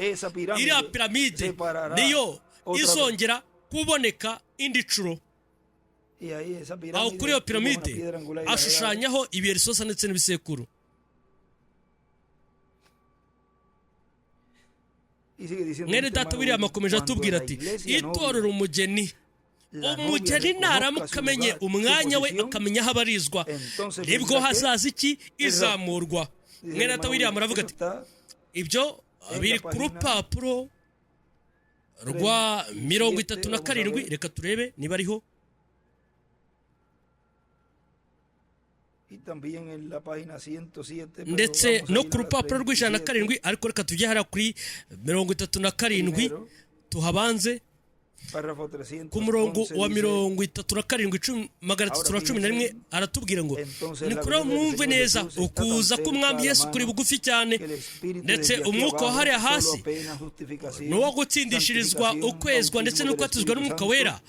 Iriya piramide niyo izongera kuboneka indi curo. Aho kuri iyo piramide ashushanyaho ibuye risoza ndetse n'ibisekuru. Mwene data William akomeje atubwira ati: "Itorero umugeni, umugeni naramuka amenye umwanya we, akamenya aho abarizwa, nibwo hazaza iki? Izamurwa." Mwene data William aravuga ati: "Ibyo biri ku rupapuro rwa 37." Reka turebe niba ariho. Ndetse no ku rupapuro rw'107, ariko reka tujye hariya kuri 37 tuhabanze. Ku murongo wa 37, 311, aratubwira ngo: "Ni kuri mwumve neza, ukuza k'Umwami Yesu kuri bugufi cyane, ndetse umwuka wa hariya hasi ni uwo gutsindishirizwa, ukwezwa ndetse no kubatizwa n'Umwuka Wera.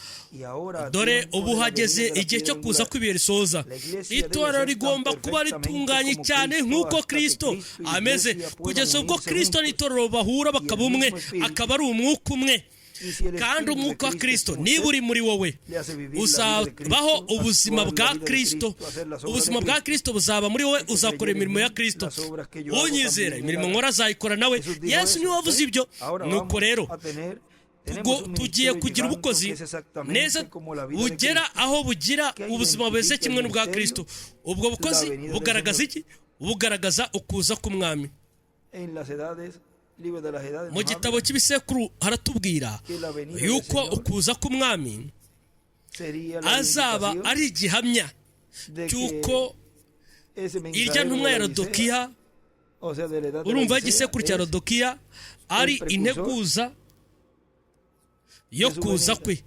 Dore ubu hageze igihe cyo kuza kw'ibihe risoza. Itorero rigomba kuba ritunganye cyane nk'uko Kristo ameze, kugeza ubwo Kristo n'itorero bahura bakaba umwe, akaba ari umwuka umwe. Kandi umwuka wa Kristo niba uri muri wowe, uzabaho ubuzima bwa Kristo. Ubuzima bwa Kristo buzaba muri wowe, uzakora imirimo ya Kristo. Unyizera, imirimo nkora azayikora nawe." Yesu niwe wavuze ibyo. Nuko rero tugiye kugira ubukozi neza bugera aho bugira ubuzima bumeze kimwe n'ubwa Kristo. Ubwo bukozi bugaragaza iki? Bugaragaza ukuza k'Umwami. Mu gitabo cy'ibisekuru haratubwira yuko ukuza k'Umwami azaba ari igihamya cy'uko irya ntumwa ya Rodokiya, urumva, igisekuru cya Rodokiya, ari integuza yo kuza kwe,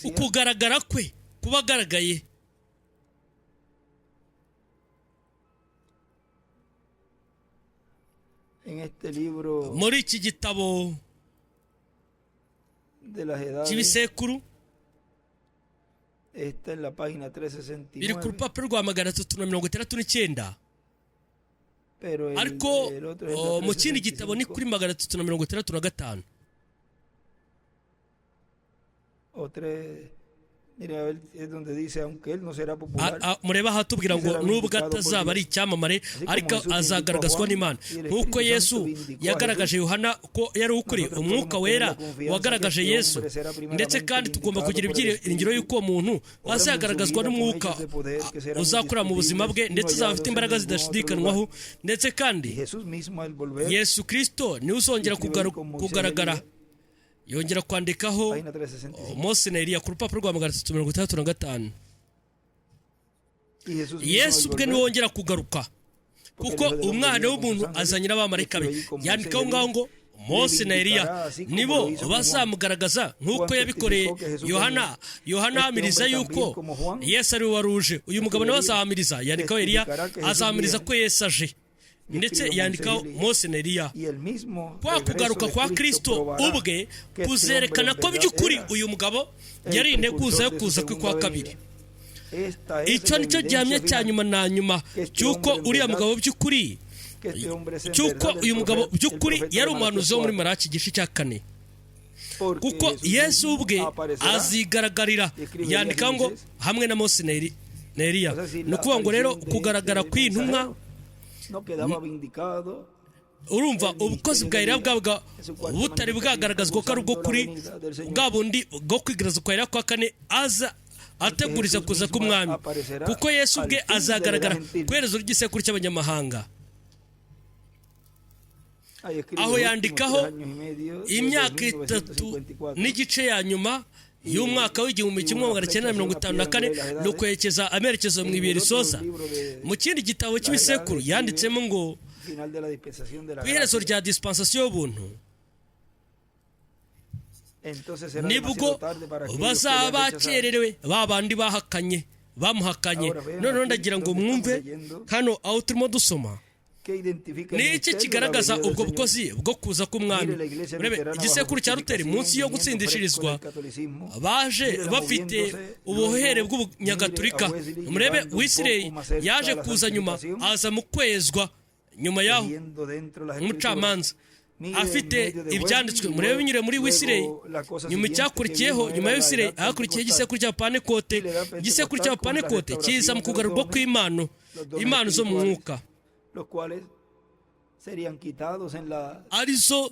ukugaragara kwe kuba agaragaye. Muri iki gitabo cy'ibisekuru biri ku rupapuro rwa 369, ariko mu kindi gitabo ni kuri 365. Murebe ahatubwira ngo nubwo atazaba ari icyamamare ariko azagaragazwa n'Imana, nk'uko Yesu yagaragaje Yohana ko yari ukuri. Umwuka Wera wagaragaje Yesu, ndetse kandi tugomba kugira ibyiringiro y'uko uwo muntu azagaragazwa n'umwuka uzakora mu buzima bwe, ndetse azaba afite imbaraga zidashidikanywaho. Ndetse kandi Yesu Kirisito niwe uzongera kugaragara. Yongera kwandikaho Mose na Eliya ku rupapuro rwa 365. Yesu ubwe niwe wongera kugaruka, kuko umwana w'umuntu azanye n'abamarayika be. Yandikaho ngaho ngo Mose na Eliya nibo bazamugaragaza nk'uko yabikoreye Yohana. Yohana ahamiriza yuko Yesu ari we wari uje. Uyu mugabo nawe azahamiriza, yandikaho Eliya azahamiriza ko Yesu aje, ndetse yandikaho Mose na Eliya. Kwa kugaruka kwa Kristo ubwe kuzerekana ko by'ukuri uyu mugabo yari integuza yo kuza kwe kwa kabiri. Icyo nicyo gihamya cya nyuma na nyuma cy'uko uriya mugabo by'ukuri, cy'uko uyu mugabo by'ukuri yari umuhanuzi wo muri Malaki igice cya 4, kuko Yesu ubwe azigaragarira. Yandikaho ngo hamwe na Mose na Eliya. Ni ukuvuga ngo rero kugaragara kw'intumwa, urumva ubukozi bwa Eliya bwabaga butari bwagaragazwa ko ari ubwo kuri bwa bundi bwo kwigaragaza kwa Eliya kwa 4, aza ateguriza kuza k'umwami, kuko Yesu ubwe azagaragara ku iherezo ry'isekuru cy'abanyamahanga. Aho yandikaho imyaka 3 n'igice ya nyuma y'umwaka w'1954, ni ukwerekeza amerekezo mu ibihe risoza. Mu kindi gitabo cy'ibisekuru yanditsemo ngo ku iherezo rya dispensation y'ubuntu nibwo bazaba bakererewe ba bandi bahakanye, bamuhakanye. Noneho ndagira ngo mwumve hano aho turimo dusoma ni iki kigaragaza ubwo bukozi bwo kuza k'umwami. Urebe igisekuru cya Luteri munsi yo gutsindishirizwa baje bafite ubuhere bw'ubunyagatulika. Murebe Wesley yaje kuza nyuma, aza mu kwezwa nyuma yaho umucamanza afite ibyanditswe. Murebe binyure muri Wesley, nyuma icyakurikiyeho, nyuma ya Wesley hakurikiyeho igisekuru cya Pantekote. Igisekuru cya Pantekote kiza mu kugarurwa kw'impano, impano zo mu mwuka, arizo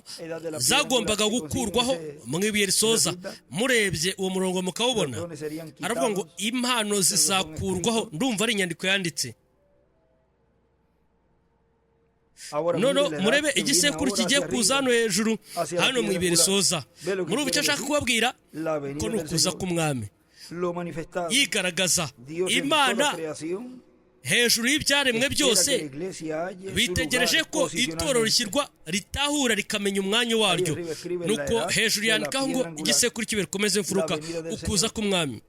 zagombaga gukurwaho mu ibihe risoza. Murebye uwo murongo mukawubona, aravuga ngo impano zizakurwaho. Ndumva ari inyandiko yanditse. Noneho murebe igisekuru kigiye kuza hano hejuru, hano mu ibihe risoza. Muri ubu icyo ashaka kubabwira ko ni ukuza k'umwami yigaragaza. Imana hejuru y'ibyaremwe byose bitegereje ko itorero rishyirwa, ritahura, rikamenya umwanya waryo. Nuko hejuru yandikaho ngo igisekuru kibe rikomeze imfuruka, ukuza k'umwami.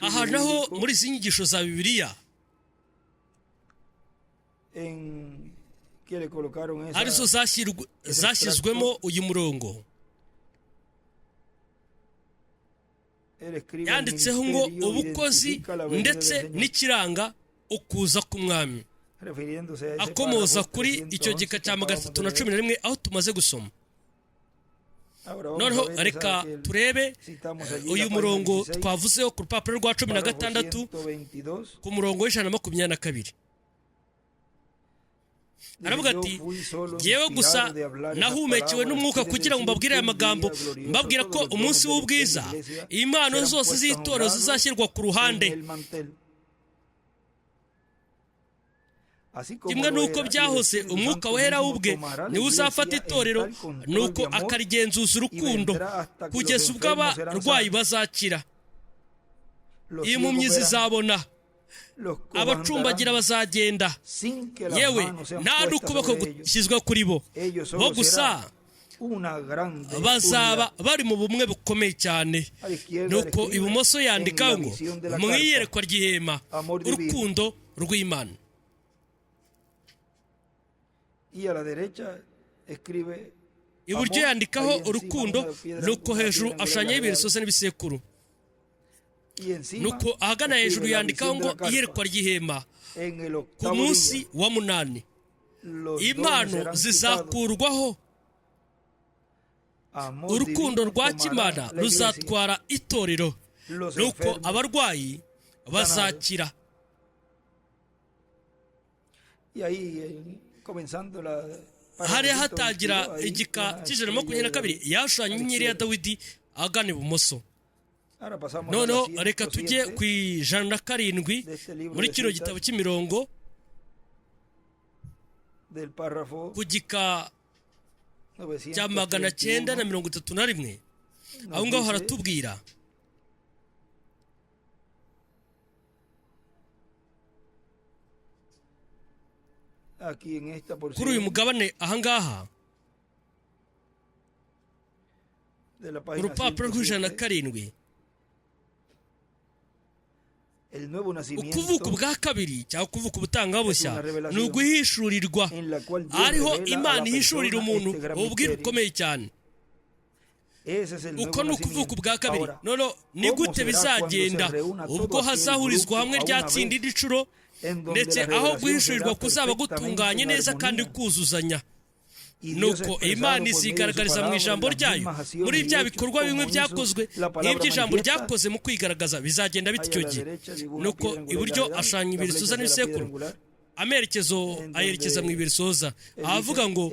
Aha naho muri izi nyigisho za Bibiliya arizo zashyizwemo uyu murongo, yanditseho ngo ubukozi ndetse n'ikiranga ukuza k'umwami, akomoza kuri icyo gika cya 311 aho tumaze gusoma. Noneho reka turebe uyu murongo twavuzeho ku rupapuro rwa 16 ku murongo w'122. Aravuga ati yewe gusa nahumekewe n'umwuka kugira ngo mbabwire aya magambo, mbabwira ko umunsi w'ubwiza impano zose z'itorero zizashyirwa ku ruhande, kimwe n'uko byahose umwuka wera ubwe niwe uzafata itorero, nuko akarigenzuza urukundo kugeza ubwo abarwayi bazakira, impumyi zizabona, abacumbagira bazagenda, yewe nta n'ukuboko gushyizwe kuri bo, bo gusa bazaba bari mu bumwe bukomeye cyane. Nuko ibumoso yandika ngo mu iyerekwa ry'ihema, urukundo rw'Imana. Iburyo yandikaho urukundo, nuko hejuru ashushanyaho ibisozi n'ibisekuru. Nuko ahagana hejuru yandikaho ngo iyerekwa ry'ihema, ku munsi wa 8 impano zizakurwaho Urukundo rwa kimana ruzatwara itorero, nuko abarwayi bazakira. Hariya hatangira igika cy'122 yashushanya inyenyeri ya Dawidi agana ibumoso. Noneho reka tujye ku 107 muri kino gitabo cy'imirongo, ku gika cya 931. Aho ngaho haratubwira kuri uyu mugabane ahangaha, urupapuro rw'107, ukuvuka ubwa kabiri cyangwa kuvuka ubutangabushya ni uguhishurirwa, ariho Imana ihishurira umuntu ububwire bukomeye cyane. Uko ni ukuvuka ubwa kabiri. Noneho ni gute bizagenda ubwo hazahurizwa hamwe rya tsinda inshuro, ndetse aho guhishurirwa kuzaba gutunganye neza kandi kuzuzanya. Nuko Imana izigaragariza mu ijambo ryayo muri bya bikorwa bimwe byakozwe nk'iby'ijambo ryakoze mu kwigaragaza, bizagenda bita icyo gihe. Nuko iburyo ashushanya ibuye risoza n'ibisekuru, amerekezo ayerekeza mu ibuye risoza, ahavuga ngo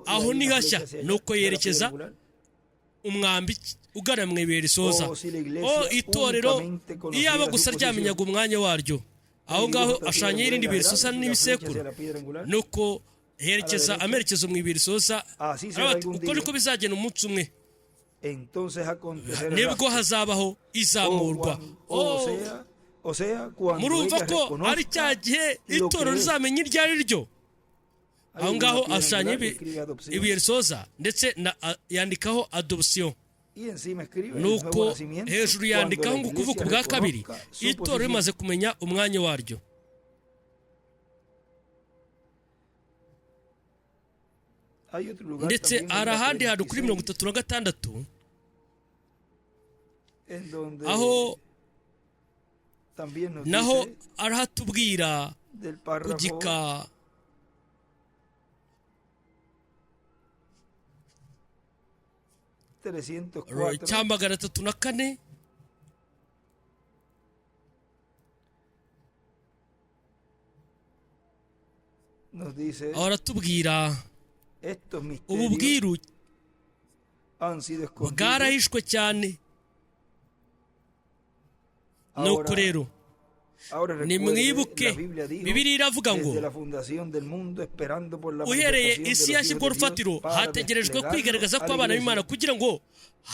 aho ni hashya. Nuko yerekeza umwambi ugana mu ibuye risoza. O itorero iyaba gusa ryamenyaga umwanya waryo. Aho ngaho ashushanya irindi buye risoza n'ibisekuru, nuko herekeza amerekezo mu ibuye risoza. Uko niko bizagenda umunsi umwe, nibwo hazabaho izamurwa. Murumva ko ari cya gihe itorero rizamenya iryo ari ryo. Aho ngaho ashushanya ibuye risoza ndetse yandikaho adoption. Nuko hejuru yandikaho ngo ukuvuka ubwa kabiri, itorero rimaze kumenya umwanya waryo. Ndetse hari ahandi hantu kuri 36 aho naho arahatubwira ku gika cya 304. Aho aratubwira ubu bwiru bwarahishwe cyane. Nuko rero nimwibuke, Bibiliya iravuga ngo uhereye isi yashyirwa urufatiro hategerejwe kwigaragaza kw'abana b'Imana kugira ngo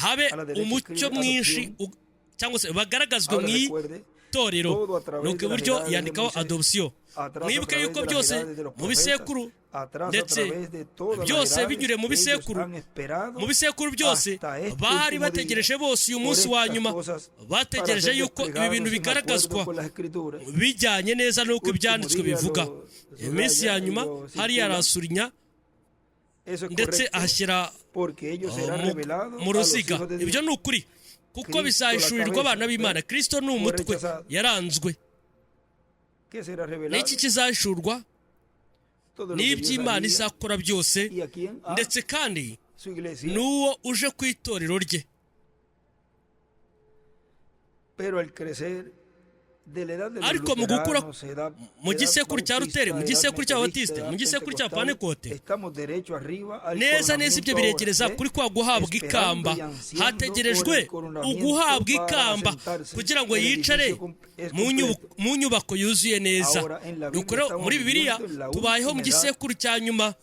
habe umucyo mwinshi, cyangwa se bagaragazwe mu itorero. Nuko iburyo yandikaho adoption. Mwibuke yuko byose mu bisekuru, ndetse byose binyure mu bisekuru, mu bisekuru byose bari bategereje bose uyu munsi wa nyuma, bategereje yuko ibi bintu bigaragazwa bijyanye neza n'uko ibyanditswe bivuga. Iminsi ya nyuma hariya arasurinya ndetse ahashyira mu ruziga. Ibyo ni ukuri kuko bizahishurirwa abana b'Imana. Kristo ni umutwe, yaranzwe. N'iki kizahishurwa n'iby'Imana izakora byose, ndetse kandi n'uwo uje ku itorero rye. Ariko mu gukura mu gisekuru cya Luteri, mu gisekuru cya Batiste, mu gisekuru cya Pantekote, neza neza ibyo biregereza kuri kwa guhabwa ikamba. Hategerejwe uguhabwa ikamba kugira ngo yicare mu nyubako yuzuye neza. Nuko rero muri Bibiliya tubayeho mu gisekuru cya nyuma,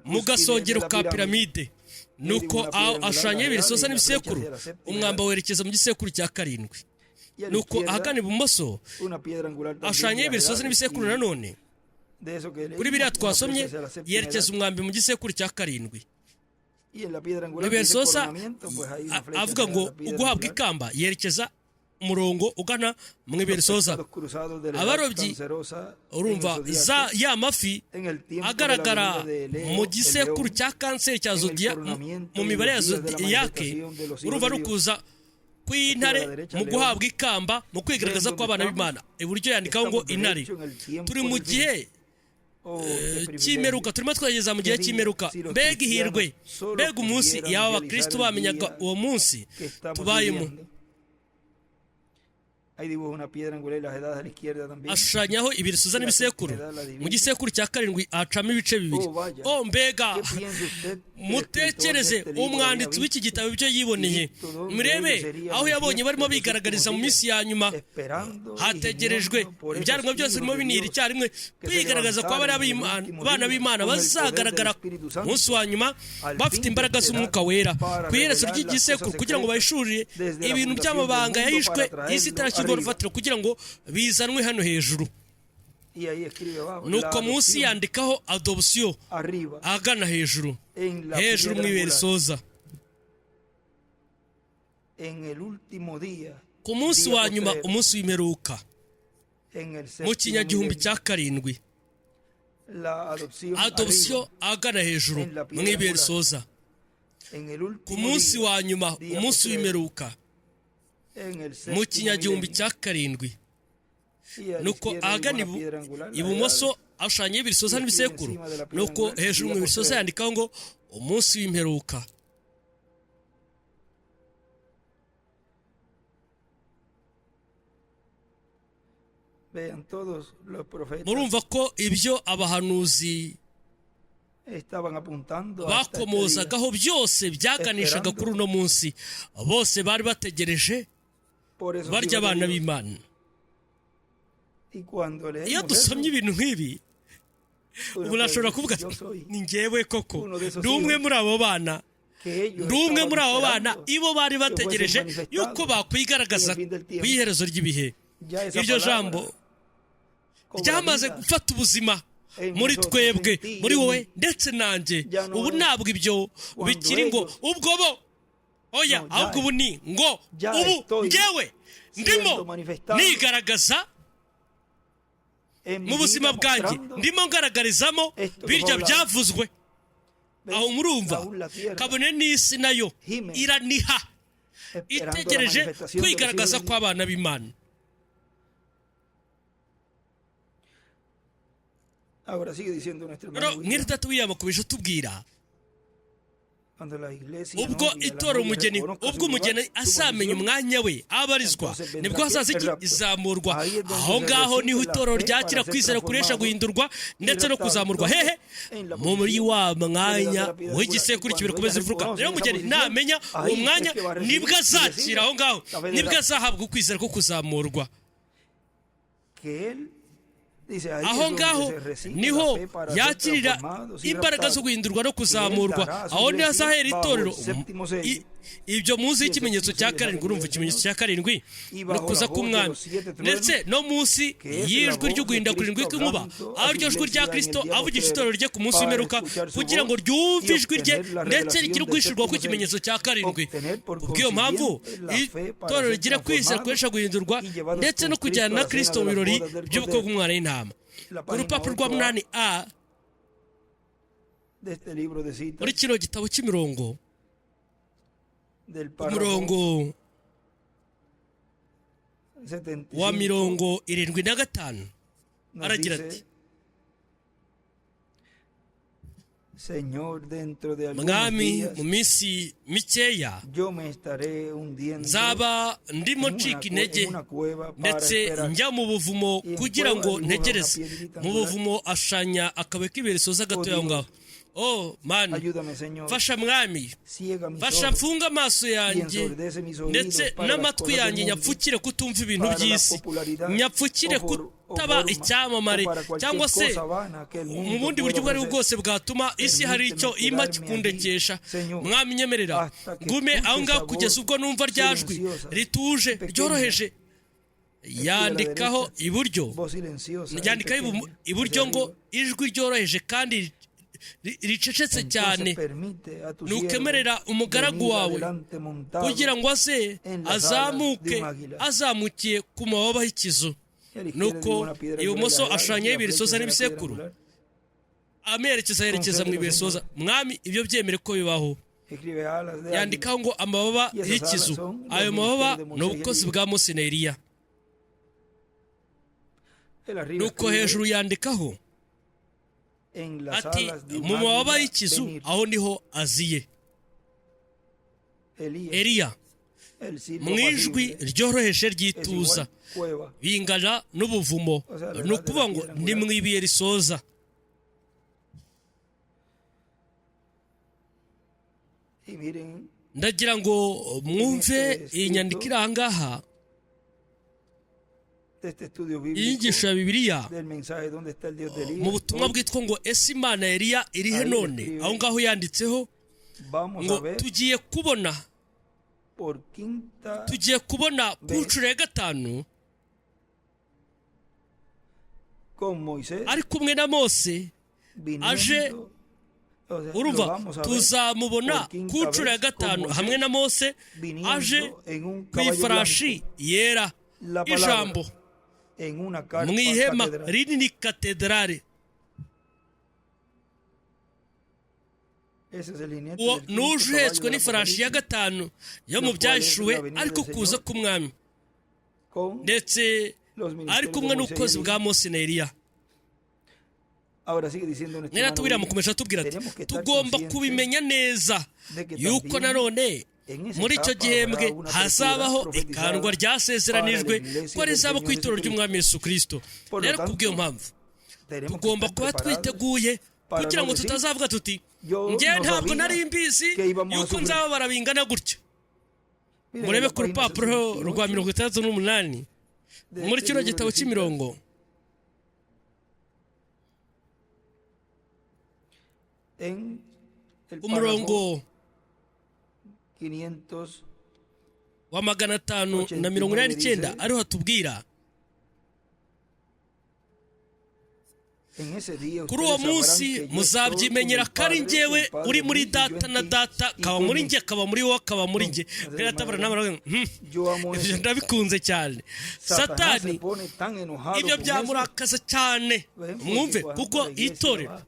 mu gasongero ka piramide. Nuko ashushanya ibuye risoza n'ibisekuru, umwamba werekeza mu gisekuru cya 7. Nuko ahagana ibumoso ashushanya ibuye risoza n'ibisekuru nanone. Kuri biriya twasomye yerekeza umwambi mu gisekuru cya 7. Ibuye risoza avuga ngo uguhabwa ikamba, yerekeza umurongo ugana mu ibuye risoza. Abarobyi urumva ya mafi agaragara mu gisekuru cya kanseri cya zodiya, mu mibare ya zodiyake, urumva ari ukuza kw'intare mu guhabwa ikamba, mu kwigaragaza kw'abana b'Imana. Iburyo yandikaho ngo intare. Turi mu gihe Oh, qué privilegio. Cy'imperuka, turimo twageza mu gihe cy'imperuka. Mbega ihirwe, mbega umunsi, yaba abakristo bamenyaga uwo munsi Que estamos tubayemo. viviendo. Ahí dibuja una piedra angular y las edades a la izquierda también. Ashushanyaho ibirisuza n'ibisekuru. Mu gisekuru cya karindwi ahacamo ibice bibiri. Oh, mbega! ¿Qué piensa usted que el escritor de Mutekereze este libro umwanditsi había w'iki gitabo ibyo yiboneye. Murebe aho yabonye barimo bigaragariza mu minsi ya nyuma, esperando y hategerejwe gimiendo por esos ibyaremwe byose hijos birimo de binira Dios icyarimwe que se kwigaragaza kwa bariya levantaron en el último bana día b'Imana con el poder del bazagaragara Espíritu ku Santo munsi wa nyuma al bafite fin de imbaraga esta z'Umwuka edad Wera para ku iherezo revelar las ry'igisekuru cosas kugira ngo secretas bahishurire desde la ibintu fundación del by'amabanga mundo yahishwe para traerlo isi itarashyirwaho arriba. urufatiro kugira ngo bizanwe hano hejuru. Y ahí escribe abajo la Nuko munsi adopción yandikaho adoption arriba ahagana hejuru, en la hejuru piedra mu ibuye angular. risoza. En el último día, Ku munsi día wa nyuma, postrero, umunsi w'imperuka, en el mu séptimo kinyagihumbi milenio, cya karindwi, la adopción adoption arriba ahagana hejuru en la mu piedra ibuye angular. risoza. En el Ku último munsi día, wa nyuma, día umunsi postrero, w'imperuka, en el mu séptimo kinyagihumbi milenio. cya karindwi. Y a la Nuko izquierda ahagana dibuja una piedra angular, las ibumoso edades. ashushanyaho ibisoza Y escribe n'ibisekuru. encima de la piedra Nuko angular, hejuru día mu bisoza postrero. yandikaho ngo umunsi w'imperuka. Vean, todos los profetas Murumva ko ibyo abahanuzi estaban apuntando hasta este día. bakomozagaho byose byaganishaga kuri uno munsi. Bose bari bategereje Por esos barya hijos de abana Dios. b'Imana. Y cuando Iyo leemos dusomye eso, ibintu nk'ibi, uno umuntu puede ashobora decir, kuvuga yo ati soy ni njyewe koko, uno de esos ndi umwe hijos muri abo bana, que ellos ndi umwe estaban muri abo bana esperando ibo bari que fuesen bategereje yuko manifestados bakwigaragaza en el fin del ku tiempo. iherezo ry'ibihe. Ya esa Iryo palabra jambo cobra ryamaze vida gufata ubuzima en muri nosotros, twebwe, en ti y muri en wowe mí. ndetse nanjye. Ya no Ubu es ntabwo ibyo cuando bikiri ngo ellos ubwo bo, oya, no, ya ahubwo ubu ni ngo ya ubu estoy njyewe ndimo siendo manifestado nigaragaza en mi mu buzima vida bwanjye, mostrando ndimo ngaragarizamo esto que birya fue hablado. byavuzwe. ¿Ves? Aho murumva, Aún la tierra kabone n'isi nayo gime iraniha esperando la itegereje manifestación de los hijos kwigaragaza de Dios. kw'abana b'Imana. Ahora sigue diciendo nuestro hermano Rero William, mwene data William akomeje atubwira cuando la iglesia ubwo novia, la itora novia umugeni, reconozca su ubwo lugar, umugeni su azamenya posición, umwanya we abarizwa, entonces vendrá nibwo qué? hazaza El iki? rapto. Izamurwa. Ahí es donde Aho se ngaho recibe niho la itorero fe ryakira para ser kwizera kuresha transformado guhindurwa y ndetse no raptado. kuzamurwa. Entonces, Hehe? en la Muri posición wa que le da mwanya de la piedra angular. Y w'igisekuru cuando ella kibikomeza imfuruka. reconoce Rero esa umugeni posición, namenya uwo ahí es mwanya, que va a recibir nibwo y azakira recibe aho ngaho, la fe del nibwo rapto. azahabwa ukwizera ko kuzamurwa. Que él dice, ahí es Aho donde ngaho se recibe la niho fe para ser yakirira transformados y imbaraga zo raptados. guhindurwa no Y él kuzamurwa. dará a su Aho niho iglesia azahera bajo itorero el séptimo sello. Ibyo munsi Y el y'ikimenyetso séptimo cya sello es la karindwi. venida Urumva del ikimenyetso Señor. cya karindwi Y no bajo la kuza voz de k'umwami, los siete ndetse truenos, no munsi que es la y'ijwi voz de ry'uguhinda kurindwi Cristo kw'inkuba, hablando aho a su iryo jwi rya iglesia en el Kristo día avugisha postrero itorero rye ku munsi para w'imperuka escuchar su kugira ngo voz ryumve y ijwi rye obtener la ndetse revelación rigire del uguhishurwa séptimo sello. kw'ikimenyetso cya karindwi. Obtener por Kubw'iyo mpamvu consiguiente la fe para itorero ser rigira kwizera transformados kuresha guhindurwa y llevados ndetse con no Cristo kujyana a na la cena Kristo de mu las birori bodas del by'ubukwe Cordero. bw'umwana w'intama. La Ku página rupapuro rwa 8A 8 a de este libro de citas muri kino gitabo cy'imirongo, del párrafo umurongo wa 75 75 nos aragira dice, ati Señor, dentro de algunos Mwami, días mu minsi mikeya yo me estaré hundiendo nzaba ndimo en una, ncika intege en una cueva para ndetse esperar. njya mu buvumo Y en kugira cueva ngo dibuja una ntegereze. piedrita Mu angular. buvumo ashushanya akabuye k'ibuye risoza Oh gatoya aho Dios, ngaho. Oh Mana, ayúdame, Señor, mfasha Mwami, ciega mis mfasha ojos mfunge amaso y yanjye ensordece mis oídos ndetse para las n'amatwi cosas del yanjye, mundo, nyapfukire kutumva ibintu para la by'isi, popularidad nyapfukire o, por, o kutaba forma o icyamamare para cualquier cyangwa se cosa vana que el mu mundo bundi pueda buryo ubwo ari bwo ofrecer. bwose bwatuma isi hari icyo Permíteme impa quedarme allí, kikundekesha. Señor, Mwami, nyemerera hasta que ngume aho escuche ngaho esa kugeza voz ubwo numva rya jwi silenciosa rituje y pequeña. ryoroheje. Escribe a la Yandikaho derecha, iburyo, voz silenciosa y yandikaho pequeña iburyo hacia ngo arriba. ijwi ryoroheje kandi ricecetse Entonces cyane. permite a tu siervo Nukemerera umugaragu venir wawe adelante montado kugira ngo aze en las alas de azamuke un águila. azamukiye ku mababa y'ikizu. Y a la izquierda Nuko dibuja una piedra angular y ibumoso las edades y ashushanyaho la ibuye flecha risoza hacia la piedra n'ibisekuru, angular. amerekeza yerekeza mu Concédelo, ibuye risoza. Señor. Mwami, ibyo byemere ko bibaho. Escribe alas de águila. Yandikaho ngo amababa Y esas alas y'ikizu. son los Ayo mababa ministerios de ni Moisés y ubukozi Elías. bwa Mose na Eliya. Él arriba Nuko escribe hejuru yandikaho En las Ati alas de un mu mababa águila y'ikizu, venir. aho niho aziye. Elías, Eliya el silbo mu ijwi apacible, ryoroheje es ry'ituza, igual cueva. bingana n'ubuvumo, ni ukuvuga ngo ni mu ibuye risoza. Y miren Ndagira ngo mwumve iyi nyandiko iri aha ngaha, de este estudio bíblico inyigisho ya Bibiliya del mensaje ¿Dónde está el Dios de mu Elías? butumwa bwitwa ngo "Ese Imana ya Eliya irihe none?" Aho ngaho yanditseho Vamos ngo a ver tugiye kubona, por quinta tugiye kubona ku nshuro ya gatanu con Moisés ari kumwe na Mose aje, viniendo, o sea, lo urumva, vamos a ver tuzamubona por quinta ku nshuro ya vez con gatanu Moisés hamwe na Mose aje viniendo en un ku caballo ifarashi blanco, yera, La palabra, ijambo en una carpa mu ihema catedral. rinini katedrali. Ese es el jinete Uwo del quinto n'uje caballo uhetswe del n'ifarashi ya Apocalipsis gatanu yo mu lo cual es Byahishuwe, la venida ariko del kuza Señor k'umwami, con ndetse los ari ministerios de kumwe Moisés y n'ubukozi Elías. bwa Mose na Eliya. Ahora sigue diciendo nuestro Mwene hermano tubwira William, mukomeje atubwira ati tenemos que estar tugomba conscientes kubimenya neza de que yuko también nanone en esa muri icyo etapa gihembwe habrá una hazabaho apertura ikandwa profetizada ryasezeranijwe para la iglesia ko del rizaba ku Señor itorero Jesucristo. ry'umwami Yesu Kristo. Por lo Rero tanto, kubw'iyo mpamvu tenemos que tugomba estar kuba preparados twiteguye para kugira no ngo decir, tutazavuga tuti yo njye no ntabwo sabía nari mbizi que íbamos a yuko sufrir. nzababara bingana gutya. Miren en Murebe la ku página rupapuro 68 rwa 68 de muri este kino libro de gitabo citas, cy'imirongo, en el umurongo párrafo 500 wa 589 ariho hatubwira En ese día kuri uwo ustedes sabrán munsi que yo estoy con muzabyimenyera el ko ari Padre, njyewe el Padre uri en muri mí y yo data en na ti, data y kaba tú en muri mí. njye akaba muri wowe akaba muri njye. Maze Bene hermano, n'abaravuga, yo amo ibyo eso. ndabikunze cyane. Satanás se Satani pone tan enojado ibyo con esto. byamurakaza cyane. Ven, porque Mwumve, cuando kuko la iglesia itorero va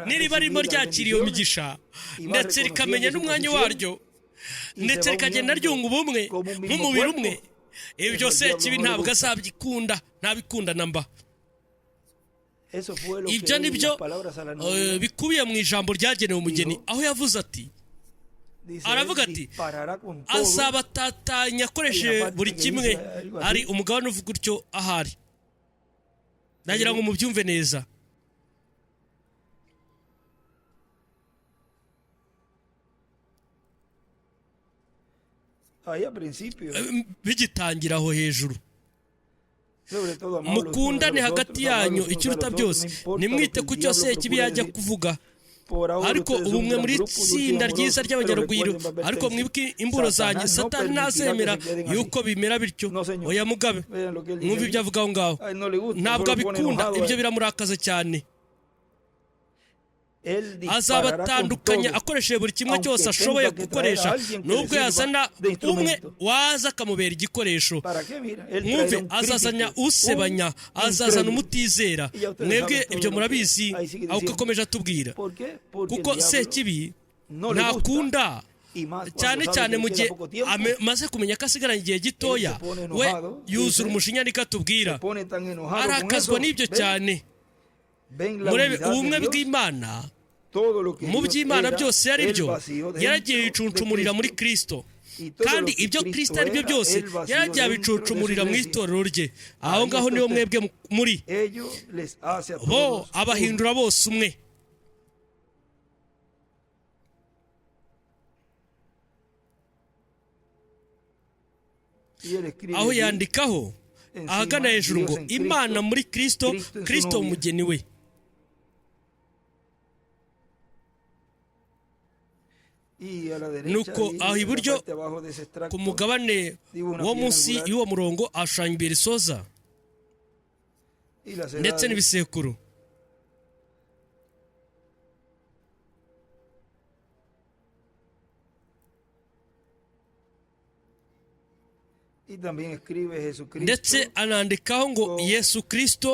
a niriba ririmo recibir las ryakira iyo bendiciones migisha y va ndetse rikamenya reconociendo su n'umwanya posición waryo y se ndetse va rikagenda uniendo ryunga ubumwe como un mismo nk'umubiri cuerpo, umwe, ibyo eso al se diablo kibi no le ntabwo gusta. azabikunda, ntabikunda na mba. Eso fue lo que Ibyo él ni en byo las palabras a la novia bikubiye mu ijambo ryagenewe umugeni, dijo, aho yavuze ati, dice, él aravuga ati disparará con todo. azabatatanya Hay una akoresheje parte buri que kimwe. dice algo Hari así. umugabane uvuga utyo ahari, nagira ngo mubyumve neza. Ahí al principio, Bigitangira aho hejuru, sobre todo amados los unos a mukundane los hagati otros, amados yanyu los unos a ikiruta los otros, byose, no importa lo nimwite que el ku cyo diablo Sekibi procure yajya decir. kuvuga. Por ahora Ariko ustedes son un ubumwe gran muri grupo, dulce y itsinda ryiza amoroso, pero ry'abanyarugwiro, recuerden ariko advertencia. mwibuke imburo zanjye. Satanás no Satani permitirá que ntazemera se queden así. yuko bimera bityo. No, señor. Oya mugabe. Vean lo que él dice Mwumve allí. ibyo avuga aho ngaho. A él no le gusta, Ntabwo solo pone abikunda, enojado a ibyo él. biramurakaza cyane. Él disparará con Azabatandukanya todo, akoresheje buri kimwe aunque cyose ashoboye tenga que traer a gukoresha, alguien que le nubwo sirva yazana de umwe instrumento. waza akamubera igikoresho. ¿Para qué? Mira, él Mwumve, traerá un azazanya crítico, un usebanya, azazana incrédulo. umutizera. Y ya ustedes Mwebwe saben todo ibyo lo que murabizi ahí sigue aho diciendo. akomeje atubwira. ¿Por qué? Porque el Kuko diablo Sekibi no le gusta, ntakunda, y más cuando cyane sabe cyane que mu le gihe queda poco tiempo, amaze kumenya ko asigaranye igihe él gitoya, se pone we enojado, yuzura dice, umujinya niko atubwira. se pone tan enojado con Arakazwa eso. n'ibyo Ven, cyane. ven la Murebe unidad de ubumwe Dios, bw'Imana, todo lo que mu Dios by'Imana era, byose ari él byo vació yaragiye dentro de yicuncumurira muri Cristo. Kristo, Y todo kandi lo que ibyo Cristo Kristo ari byo era, byose él vació yaragiye dentro de su abicuncumurira mu iglesia. itorero rye. Aho Ahí ngaho está niho usted. mwebwe muri Ello les hace a bo todos uno. abahindura bose umwe. Y él escribe Aho allí, yandikaho encima, ahagana hejuru Dios ngo en Cristo, Imana muri Kristo, Cristo en su Kristo novia. umugeni we. Y a la derecha, Nuko ahí, aho en la iburyo parte de abajo de ese ku extracto, mugabane dibuja una wo piedra munsi angular y'uwo murongo ashushanya imbere isoza y las ndetse edades. n'ibisekuru. Y también escribe Jesucristo, Ndetse anandikaho ngo con Yesu Kristo,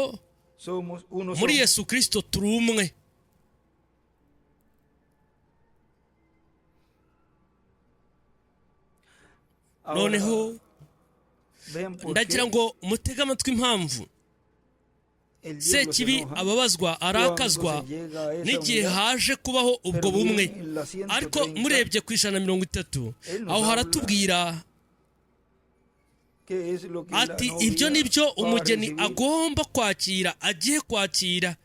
somos uno muri somos. Yesu Kristo turi umwe. Ahora, Noneho vean por ndagira qué ngo mutege amatwi impamvu Sekibi ababazwa, arakazwa n'igihe haje kubaho ubwo bumwe. Ariko murebye ku 130, aho haratubwira ati ibyo ni byo umugeni agomba kwakira, agiye kwakira.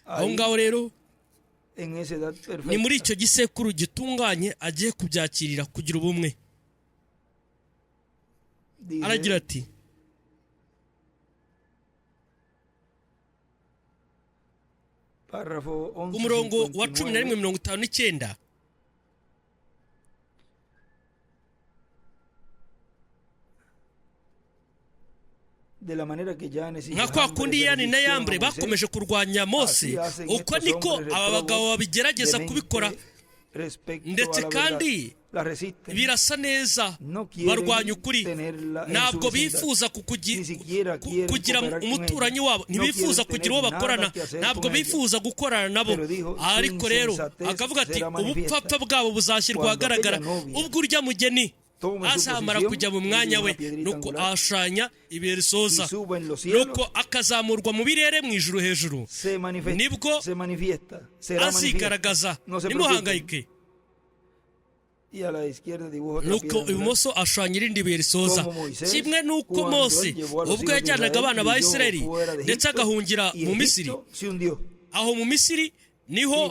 Aho ngaho rero ni muri icyo gisekuru gitunganye agiye kubyakirira kugira ubumwe. Aragira ati umurongo wa 11:59, nka kwa kundi Yani na Yambure bakomeje kurwanya Mose, uko niko aba bagabo babigerageza kubikora, ndetse kandi birasa neza barwanya ukuri. Ntabwo bifuza kugira umuturanyi wabo, ntibifuza kugira uwo bakorana, ntabwo bifuza gukorana nabo. Ariko rero akavuga ati ubupfapfa bwabo buzashyirwa ahagaragara ubwo urya mugeni azamara kujya mu mwanya we, nuko ahashushanya ibihe risoza, nuko akazamurwa mu birere mu ijuru hejuru, nibwo azigaragaza. Ntimuhangayike. Nuko ibumoso ashushanya irindi buye risoza, kimwe n'uko Mose ubwo yajyanaga abana ba Isirayeli ndetse agahungira mu Misiri. Aho mu Misiri niho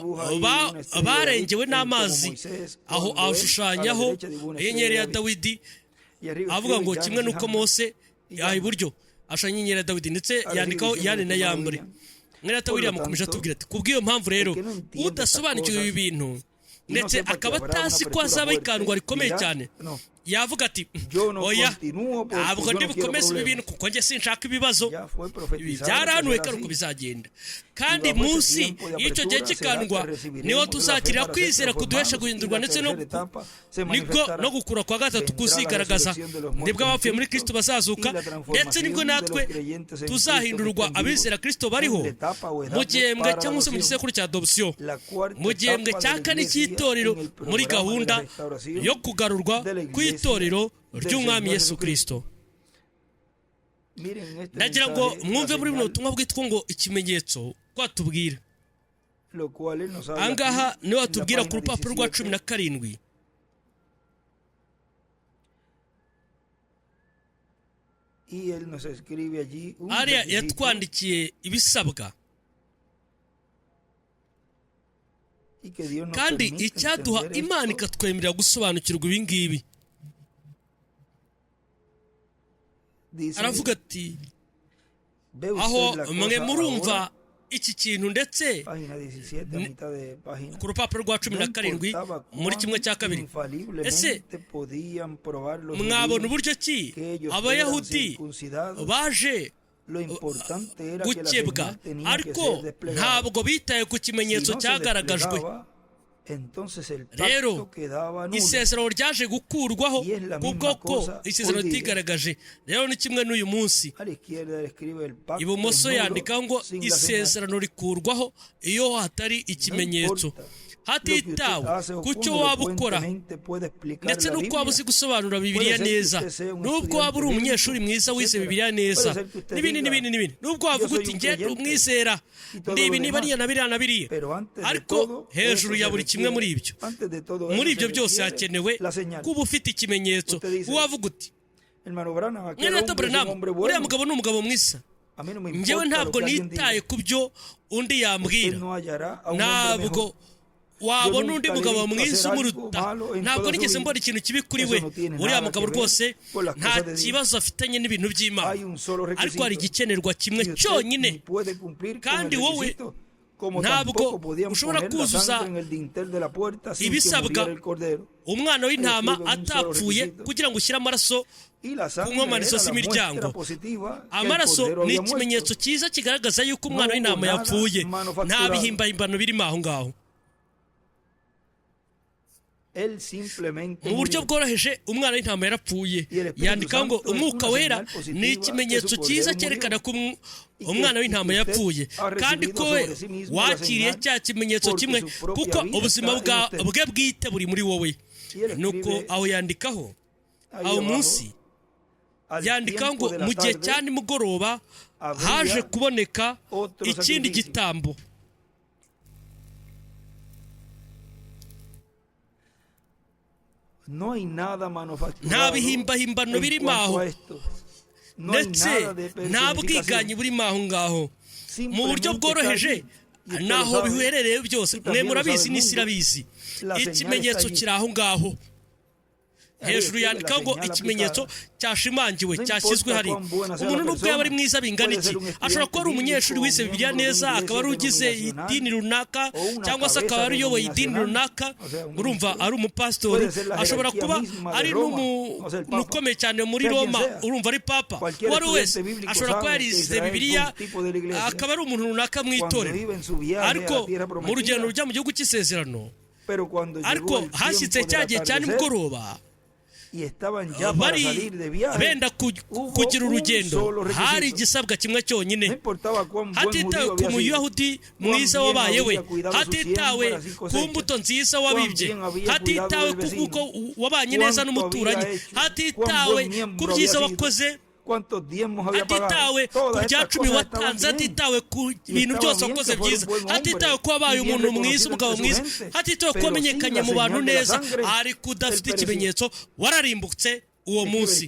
barengewe n'amazi, aho ashushanyaho inyenyeri ya Dawidi, avuga ngo kimwe n'uko Mose iburyo ashushanya inyenyeri ya Dawidi, ndetse yandikaho Yani na Yambure. Mwene William akomeje atubwira ati kubw'iyo mpamvu rero udasobanukiwe ibi bintu ndetse akaba atazi ko hazaba ikandwa rikomeye cyane, yavuga ati oya, ntabwo ndibukomeze ibi bintu kuko njye sinshaka ibibazo, ibi byarahanuwe kandi uko bizagenda. Kandi munsi y'icyo gihe cy'ikandwa niho tuzakirira kwizera kuduhesha guhindurwa, ndetse nibwo no gukura kwa gatatu kuzigaragaza, nibwo abapfuye muri Kristo bazazuka, ndetse nibwo natwe tuzahindurwa abizera Kristo bariho mu gihembwe cyangwa se mu gisekuru cya adoption, mu gihembwe cya kane cy'itorero, muri gahunda yo kugarurwa kw'itorero ry'umwami Yesu Kristo. Ndagira ngo mwumve muri buno butumwa bwitwa ngo ikimenyetso kwatubwira. Ahangaha niwe watubwira ku rupapuro rwa 17. Ariya yatwandikiye ibisabwa, kandi icyaduha Imana ikatwemerera gusobanukirwa ibi ngibi. Aravuga ati aho mwe murumva iki kintu, ndetse ku rupapuro rwa 17 muri 1/2, ese mwabona uburyo ki Abayahudi baje gukebwa, ariko ntabwo bitaye ku kimenyetso cyagaragajwe. Rero isezerano ryaje gukurwaho kubwo ko isezerano ritigaragaje. Rero ni kimwe n'uyu munsi. Ibumoso yandikaho ngo isezerano rikurwaho iyo hatari ikimenyetso, hatitawe ku cyo waba ukora ndetse n'uko waba uzi gusobanura Bibiliya neza, n'ubwo waba uri umunyeshuri mwiza wize Bibiliya neza, n'ibindi n'ibindi n'ibindi, n'ubwo wavuga uti njye ndi umwizera, ndi ibi niba ariya na biriya na biriya, ariko hejuru ya buri kimwe muri ibyo, muri ibyo byose hakenewe kuba ufite ikimenyetso. Wavuga uti mwene data Branham, uriya mugabo ni umugabo mwiza, njyewe ntabwo nitaye ku byo undi yambwira, ntabwo wabona undi mugabo mwiza umuruta, ntabwo nigeze mbona ikintu kibi kuri we, uriya mugabo rwose nta kibazo afitanye n'ibintu by'Imana. Ariko hari igikenerwa kimwe cyonyine, kandi wowe ntabwo ushobora kuzuza ibisabwa umwana w'intama atapfuye kugira ngo ushyire amaraso ku nkomanizo z'imiryango. Amaraso ni ikimenyetso cyiza kigaragaza yuko umwana w'intama yapfuye, nta bihimbahimbano birimo aho ngaho. Mu buryo bworoheje umwana w'intama yarapfuye. Yandikaho ngo umwuka wera ni ikimenyetso cyiza cyerekana ko umwana w'intama yapfuye, kandi ko we wakiriye cya kimenyetso kimwe, kuko ubuzima bwe bwite buri muri wowe. Nuko aho yandikaho aho munsi Yandika ngo mu gihe cya nimugoroba haje kuboneka ikindi gitambo. Nta bihimbahimbano birimo aho, ndetse nta bwiganyi burimo aho ngaho. Mu buryo bworoheje naho biherereye byose, mwe murabizi n'isi irabizi. Ikimenyetso kiri aho ngaho hejuru. Yandika ngo ikimenyetso cyashimangiwe, cyashyizwe hari. Umuntu nubwo yaba ari mwiza bingana iki, ashobora kuba ari umunyeshuri wize Bibiliya neza, akaba ari ugize idini runaka, cyangwa se akaba ari uyoboye idini runaka, urumva ari umupasitori, ashobora kuba ari n'umuntu ukomeye cyane muri Roma, urumva ari papa, uwo ari wese ashobora kuba yarize Bibiliya, akaba ari umuntu runaka mu itorero. Ariko mu rugendo rujya mu gihugu cy'isezerano, ariko hashyitse cya gihe cya nimugoroba, bari benda kugira urugendo, hari igisabwa kimwe cyonyine. Hatitawe ku muyahudi mwiza wabaye we, hatitawe ku mbuto nziza wabibye, hatitawe ku kuko wabanye neza n'umuturanyi, hatitawe ku byiza wakoze, hatitawe ku bya cumi watanze, hatitawe ku bintu byose wakoze byiza, hatitawe ko wabaye umuntu mwiza, umugabo mwiza, hatitawe ko wamenyekanye mu bantu neza, ariko udafite ikimenyetso wararimbutse uwo munsi.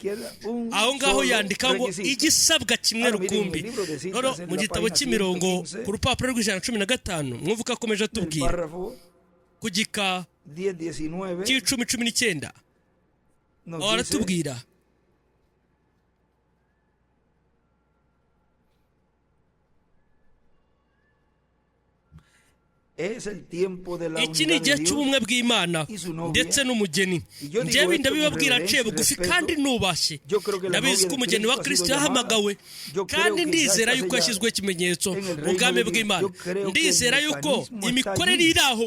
Aho ngaho yandika ngo igisabwa kimwe rukumbi. Mu gitabo cy'imirongo ku rupapuro rw'115, mwumva ko akomeje atubwira ku gika cy'icumi 19, aratubwira iki ni igihe cy'ubumwe bw'Imana ndetse n'umugeni. Njyewe ndabibabwira aciye bugufi kandi nubashye. Ndabizi ko umugeni wa Kristo yahamagawe, kandi ndizera yuko yashyizweho ikimenyetso mu bwami bw'Imana. Ndizera yuko imikorere iri aho,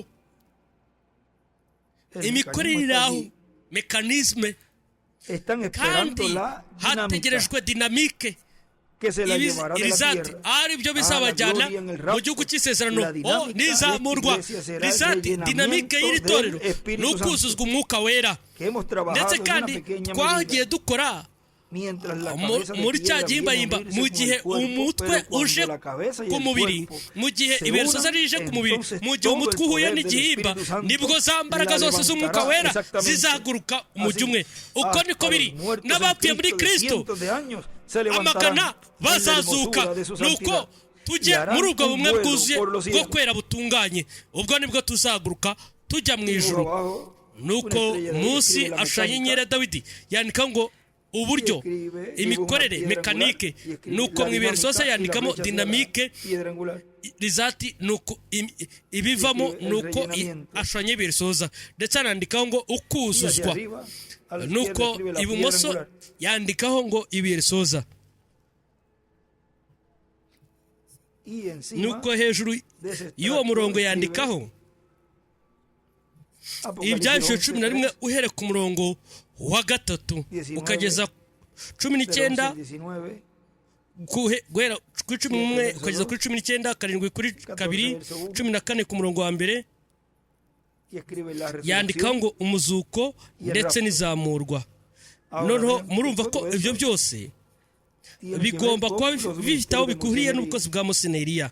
imikorere iri aho, mekanisme, kandi hategerejwe dinamike irizati ari byo bizabajyana mu gihugu cy'isezerano n'izamurwa. Rizati dinamike y'iri torero ni ukuzuzwa umwuka wera. Ndetse kandi twagiye dukora muri cya gihimbayimba, mu gihe umutwe uje ku mubiri, mu gihe iberisoza rije ku mubiri, mu gihe umutwe uhuye n'igihimba, nibwo za mbaraga zose z'umwuka wera zizahaguruka umujyi umwe. Uko niko biri n'abapfuye muri Kristo amagana bazazuka. Nuko tujye muri ubwo bumwe bwuzuye bwo kwera butunganye, ubwo nibwo tuzahaguruka tujya mu ijuru. Nuko munsi ashushanya inkera ya Dawidi, yandika ngo uburyo imikorere mekanike. Nuko mu iberisoza yandikamo dinamike rizati, nuko ibivamo, nuko ashushanya iberisoza, ndetse anandikaho ngo ukuzuzwa. Nuko ibumoso yandikaho ngo iberisoza. Nuko hejuru y'uwo murongo yandikaho Ibyanditswe 11 uhere ku murongo wa 3 ukageza 19, guhera kuri 11 ukageza kuri 19, 7 kuri 2, 14 ku murongo wa mbere, yandikaho ngo umuzuko ndetse n'izamurwa. Noneho murumva ko ibyo byose bigomba kuba bifite aho bihuriye n'ubukozi bwa Museneriya.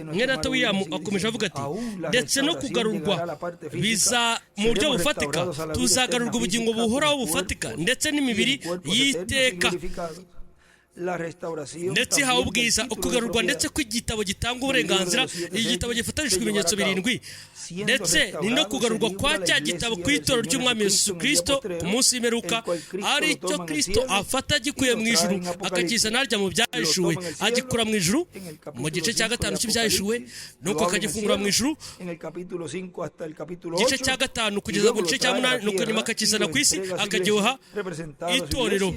Mwenedata William akomeje avuga ati ndetse no kugarurwa biza mu buryo bufatika, tuzagarurwa ubugingo buhoraho bufatika ndetse n'imibiri y'iteka, ndetse ihawe ubwiza. Ukugarurwa ndetse kw'igitabo gitanga uburenganzira, igitabo gifatanijwe ibimenyetso 7, ndetse ni no kugarurwa kwa cya gitabo ku itorero ry'Umwami Yesu Kristo ku munsi w'imperuka, ari cyo Kristo afata agikuye mu ijuru akakizana harya mu byahishuwe, agikura mu ijuru mu gice cya 5 cy'ibyahishuwe, nuko akagifungura mu ijuru gice cya 5 kugeza ku gice cya 8, nuko nyuma akakizana ku isi akagiha itorero.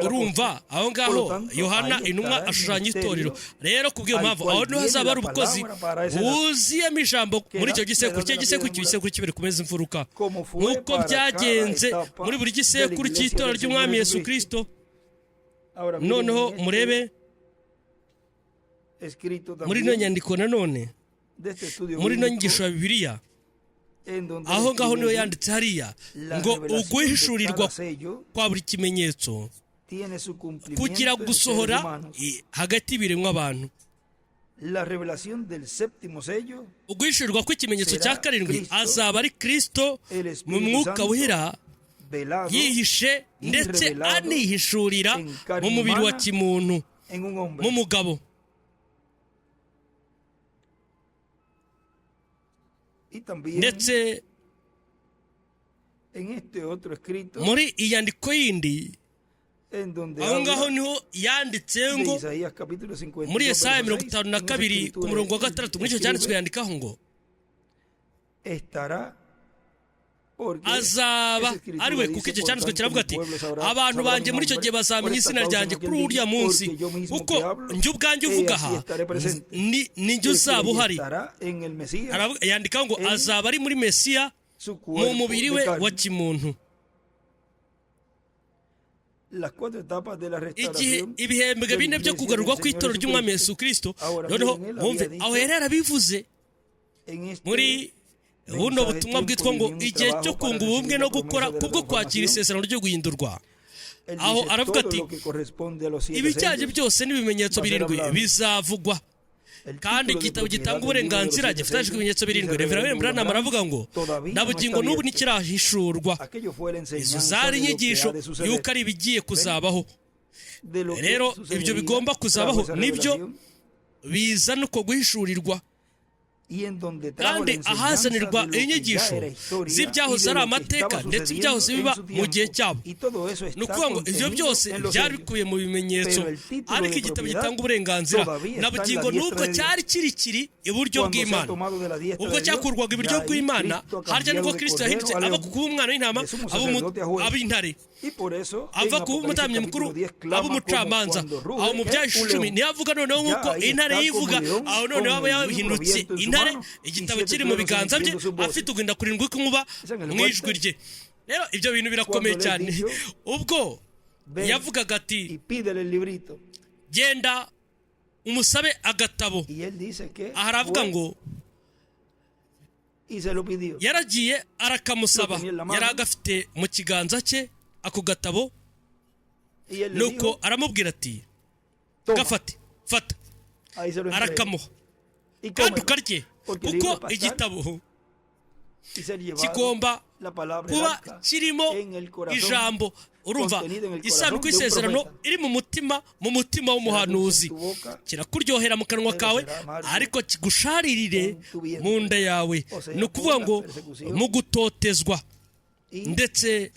Urumva aho ngaho Yohana intumwa ashushanya itorero. Rero kubw'iyo mpamvu aho niho hazaba hari ubukozi bwuzuyemo ijambo muri icyo gisekuru. Icyo gisekuru cy'ibisekuru kibiri kumeza imfuruka, nk'uko byagenze muri buri gisekuru cy'itorero ry'Umwami Yesu Kristo. Noneho murebe muri ino nyandiko nanone, muri ino nyigisho ya Bibiliya, Aho ngaho niwe yanditse hariya ngo uguhishurirwa kwa buri kimenyetso kugira gusohora hagati y'ibiremwa abantu. Uguhishurirwa kw'ikimenyetso cya karindwi azaba ari Kristo mu mwuka wera yihishe ndetse anihishurira mu mubiri wa kimuntu, mu mugabo. Ndetse muri iyandiko yindi aho ngaho niho yanditse ngo muri Yesaya 52 ku murongo wa 6, muri icyo cyanditswe yandikaho ngo azaba ari we, kuko icyo cyanditswe kiravuga ati abantu banjye muri icyo gihe bazamenya izina ryanjye kuri uriya munsi, kuko njye ubwanjye uvuga aha ni njye uzaba uhari. Yandikaho ngo azaba ari muri Mesiya mu mubiri we wa kimuntu. Igihe ibihembwe bine byo kugarurwa kw'itorero ry'Umwami Yesu Kristo, noneho mwumve aho yari yarabivuze muri buno butumwa bwitwa ngo igihe cyo kunga ubumwe no gukora kubwo kwakira isezerano ryo guhindurwa. Aho aravuga ati ibijyanye byose n'ibimenyetso birindwi bizavugwa, kandi igitabo gitanga uburenganzira gifatanyije ibimenyetso birindwi. Reverend Branham aravuga ngo na bugingo n'ubu ntikirahishurwa. Izo zari inyigisho y'uko ari ibigiye kuzabaho. Rero ibyo bigomba kuzabaho nibyo bizana uko guhishurirwa, kandi ahazanirwa inyigisho z'ibyahoze ari amateka ndetse ibyahoze biba mu gihe cyabo. Ni ukuvuga ngo ibyo byose byari bikubiye mu bimenyetso, ariko igitabo gitanga uburenganzira na bugingo n'ubwo cyari kirikiri iburyo bw'Imana. Ubwo cyakurwaga iburyo bw'Imana, harya nibwo Kristo yahindutse ava ku kuba umwana w'intama aba intare, ava kuba umutambyi mukuru aba umucamanza. Aho mu byahishe 10 ntiyavuga noneho nk'uko intare yivuga, aho noneho aba yahindutse intare, igitabo kiri mu biganza bye, afite uguhinda kurindwi kw'inkuba mu ijwi rye. Rero ibyo bintu birakomeye cyane. Ubwo yavugaga ati genda umusabe agatabo, aha aravuga ngo yaragiye arakamusaba, yari agafite mu kiganza cye ako gatabo, nuko aramubwira ati gafate, fata, arakamuha kandi ukarye, kuko igitabo kigomba kuba kirimo ijambo. Urumva isanduku y'isezerano iri mu mutima, mu mutima w'umuhanuzi, kirakuryohera mu kanwa kawe ariko kigusharirire mu nda yawe. Ni ukuvuga ngo mu gutotezwa ndetse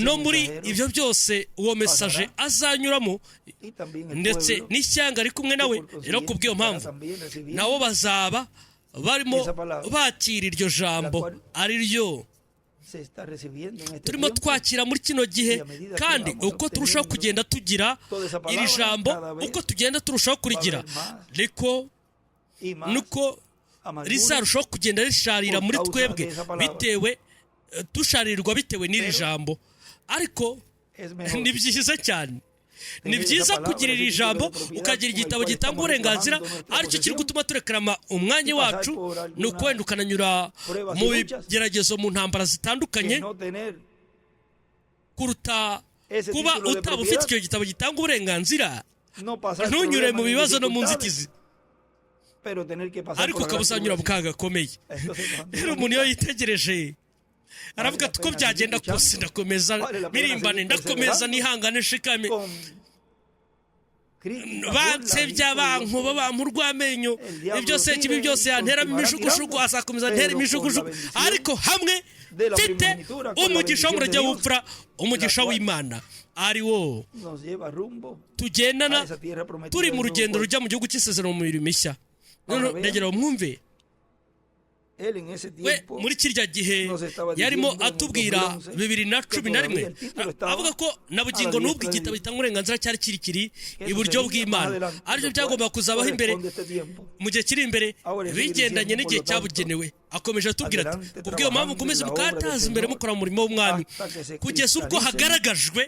no muri ibyo byose uwo mesaje azanyuramo, ndetse n'ishyanga ari kumwe nawe. Rero kubw'iyo mpamvu nabo bazaba barimo bakira iryo jambo ari ryo turimo twakira muri kino gihe. Kandi uko turushaho kugenda tugira iri jambo, uko tugenda turushaho kurigira, niko nuko rizarushaho kugenda risharira muri twebwe, bitewe dusharirwa bitewe n'iri jambo. Ariko ni byiza cyane, ni byiza kugira iri jambo, ukagira igitabo gitanga uburenganzira, aricyo kiri gutuma turekarama umwanya wacu, ni uko wenda ukananyura mu bigeragezo, mu ntambara zitandukanye, kuruta kuba utaba ufite icyo gitabo gitanga uburenganzira ntunyure mu bibazo no mu nzitizi, ariko ukaba uzanyura mu kaga gakomeye. Rero umuntu iyo yitegereje aravuga ati uko byagenda kose ndakomeza birimbane, ndakomeza nihangane nshikame, bansebya bankuba bampa urw'amenyo, ibyo se kibi byose yanteramo imijugujugu, azakomeza antera imijugujugu, ariko hamwe mfite umugisha w'umurage w'ubupfura, umugisha w'Imana ari wo tugendana turi mu rugendo rujya mu gihugu cy'isezerano mu mibiri mishya. None ndagira ngo mwumve, we muri kirya gihe yarimo atubwira 2011 avuga ko na bugingo n'ubwo igitabo gitanga uburenganzira cyari kirikiri iburyo bw'Imana, aricyo byagomba kuzabaho imbere mu gihe kiri imbere bigendanye n'igihe cyabugenewe. Akomeje atubwira ati kubw'iyo mpamvu mukomeze mukataza imbere mukora umurimo w'Umwami kugeza ubwo hagaragajwe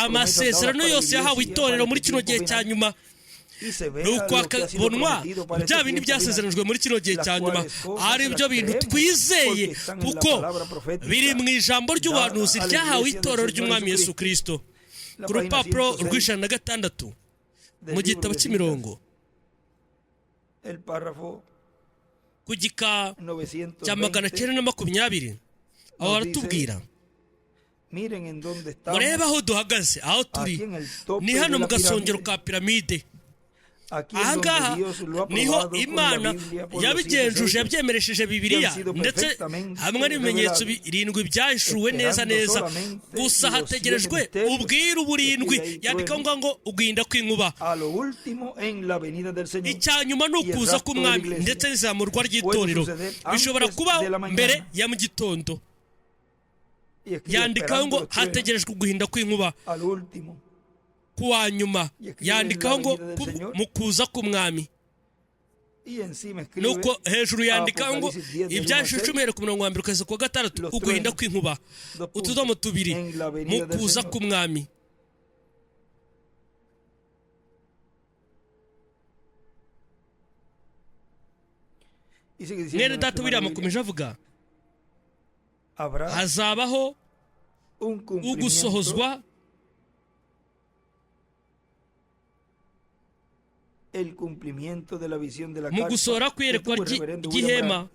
amasezerano yose yahawe itorero muri kino gihe cya nyuma. Nuko hakabonwa bya bindi byasezeranijwe muri kino gihe cya nyuma, ari byo bintu twizeye kuko biri mu ijambo ry'ubuhanuzi ryahawe itorero ry'Umwami Yesu Kristo. Ku rupapuro rw'106 mu gitabo cy'imirongo, ku gika cya 920, aho baratubwira: murebe aho duhagaze, aho turi ni hano mu gasongero ka piramide. Ahangaha niho Imana yabigenjuje, yabyemeresheje Bibiliya ndetse hamwe n'ibimenyetso 7 byahishuwe neza neza. Gusa hategerejwe ubwiru 7, yandika ngo uguhinda kw'inkuba. Icya nyuma ni ukuza k'Umwami ndetse n'izamurwa ry'itorero, bishobora kuba mbere ya mu gitondo. Yandikaho ngo hategerejwe uguhinda kw'inkuba kuwa nyuma, yandikaho ngo mu kuza k'Umwami. Nuko hejuru yandikaho ngo ibyahishwe 10 ku murongo wa 1 kugeza ku wa 6, uguhinda kw'inkuba, utudomo 2, mu kuza k'Umwami. Mwene data William akomeje avuga, hazabaho ugusohozwa mu gusohora kw'iyerekwa ry'ihema.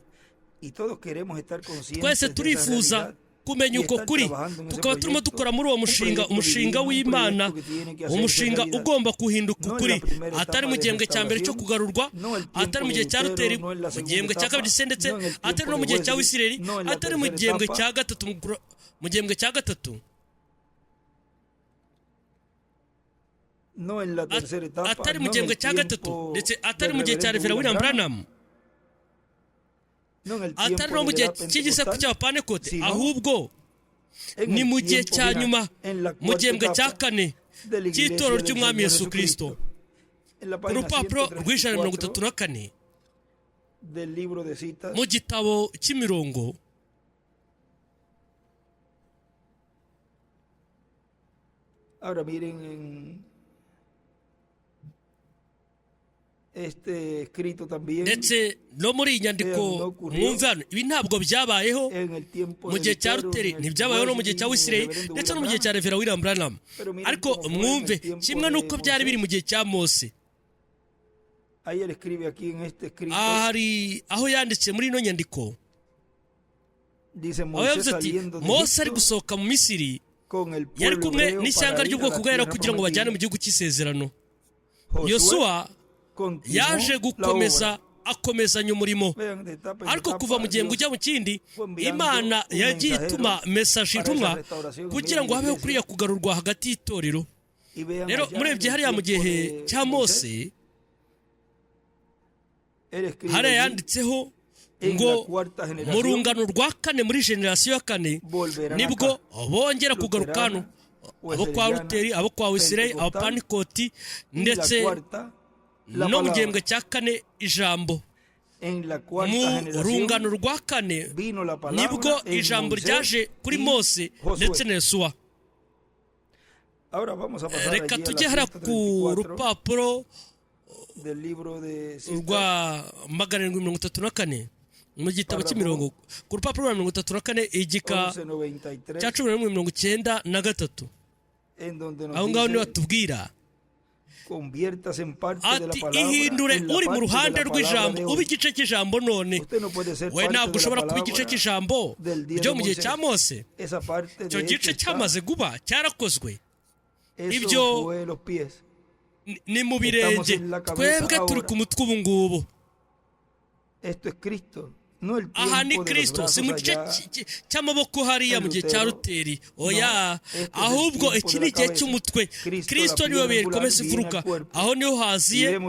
Twese turifuza kumenya uko kuri, tukaba turimo dukora muri uwo mushinga, umushinga w'Imana, umushinga ugomba guhinduka ukuri, atari mu gihembwe cya mbere cyo kugarurwa, atari mu gihe cya Luteri, mu gihembwe cya kabiri se, ndetse atari no mu gihe cya Wisireri, atari mu gihembwe cya gatatu, mu gihembwe cya gatatu, atari mu gihembwe cya gatatu, ndetse atari mu gihe cya Revera William Branham, atari no mu gihe cy'igisekuru cy'Abapantekote, ahubwo ni mu gihe cya nyuma, mu gihembwe cya kane cy'itorero ry'Umwami Yesu Kristo. Ku rupapuro rw'134 mu gitabo cy'imirongo, ndetse no muri iyi nyandiko mwumve hano, ibi ntabwo byabayeho mu gihe cya Luteri, ntibyabayeho no mu gihe cya Wisireri, ndetse no mu gihe cya Revera William Branham. Ariko mwumve kimwe n'uko byari biri mu gihe cya Mose. Hari aho yanditse muri ino nyandiko, aho yavuze ati Mose ari gusohoka mu Misiri, yari kumwe n'ishyanga ry'ubwoko bw'Abera kugira ngo bajyane mu gihugu cy'isezerano. Yosuwa yaje gukomeza, akomezanya umurimo, ariko kuva mu gihembwe ujya mu kindi, Imana yagiye ituma mesaje intumwa kugira ngo habeho kuriya kugarurwa hagati y'itorero. Rero murebye hariya mu gihe cya Mose, hariya yanditseho ngo mu rungano rwa kane, muri generasiyo ya kane, nibwo bongera kugaruka hano, abo kwa Luteri, abo kwa Wisireri, Abapantekoti, ndetse no mu gihembwe cya kane ijambo. Mu rungano rwa kane nibwo ijambo ryaje kuri Mose ndetse na Yosuwa. Reka tujye hariya ku rupapuro rwa 734 mu gitabo cy'imirongo, ku rupapuro rwa 34 igika cya 1193. Aho ngaho niho batubwira ati ihindure uri mu ruhande rw'ijambo, ube igice cy'ijambo none. We ntabwo ushobora kuba igice cy'ijambo ryo mu gihe cya Mose. Icyo gice cyamaze guba, cyarakozwe. Ibyo ni mu birenge, twebwe turi ku mutwe ubu ngubu. Aha ni Kristo, si mu gice cy'amaboko hariya mu gihe cya Luteri, oya, ahubwo iki ni igihe cy'umutwe. Kristo niwe buye rikomeza imfuruka, aho niho haziye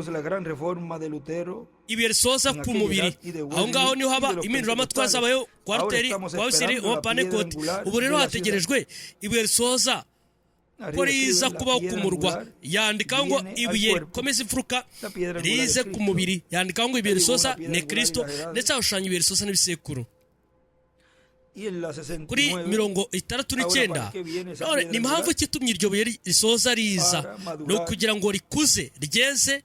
ibuye risoza ku mubiri. Aho ngaho niho haba impinduramatwara zabayeho kwa Luteri, kwa Wisireri, kwa Pantekote. Ubu rero hategerejwe ibuye risoza ko riza kubaho ku murwa. Yandikaho ngo ibuye rikomeza imfuruka rize ku mubiri, yandikaho ngo ibuye risoza ni Kristo, ndetse ahashushanya ibuye risoza n'ibisekuru. Kuri 69, none ni impamvu ki itumye iryo buye risoza riza? Ni ukugira ngo rikuze, ryeze,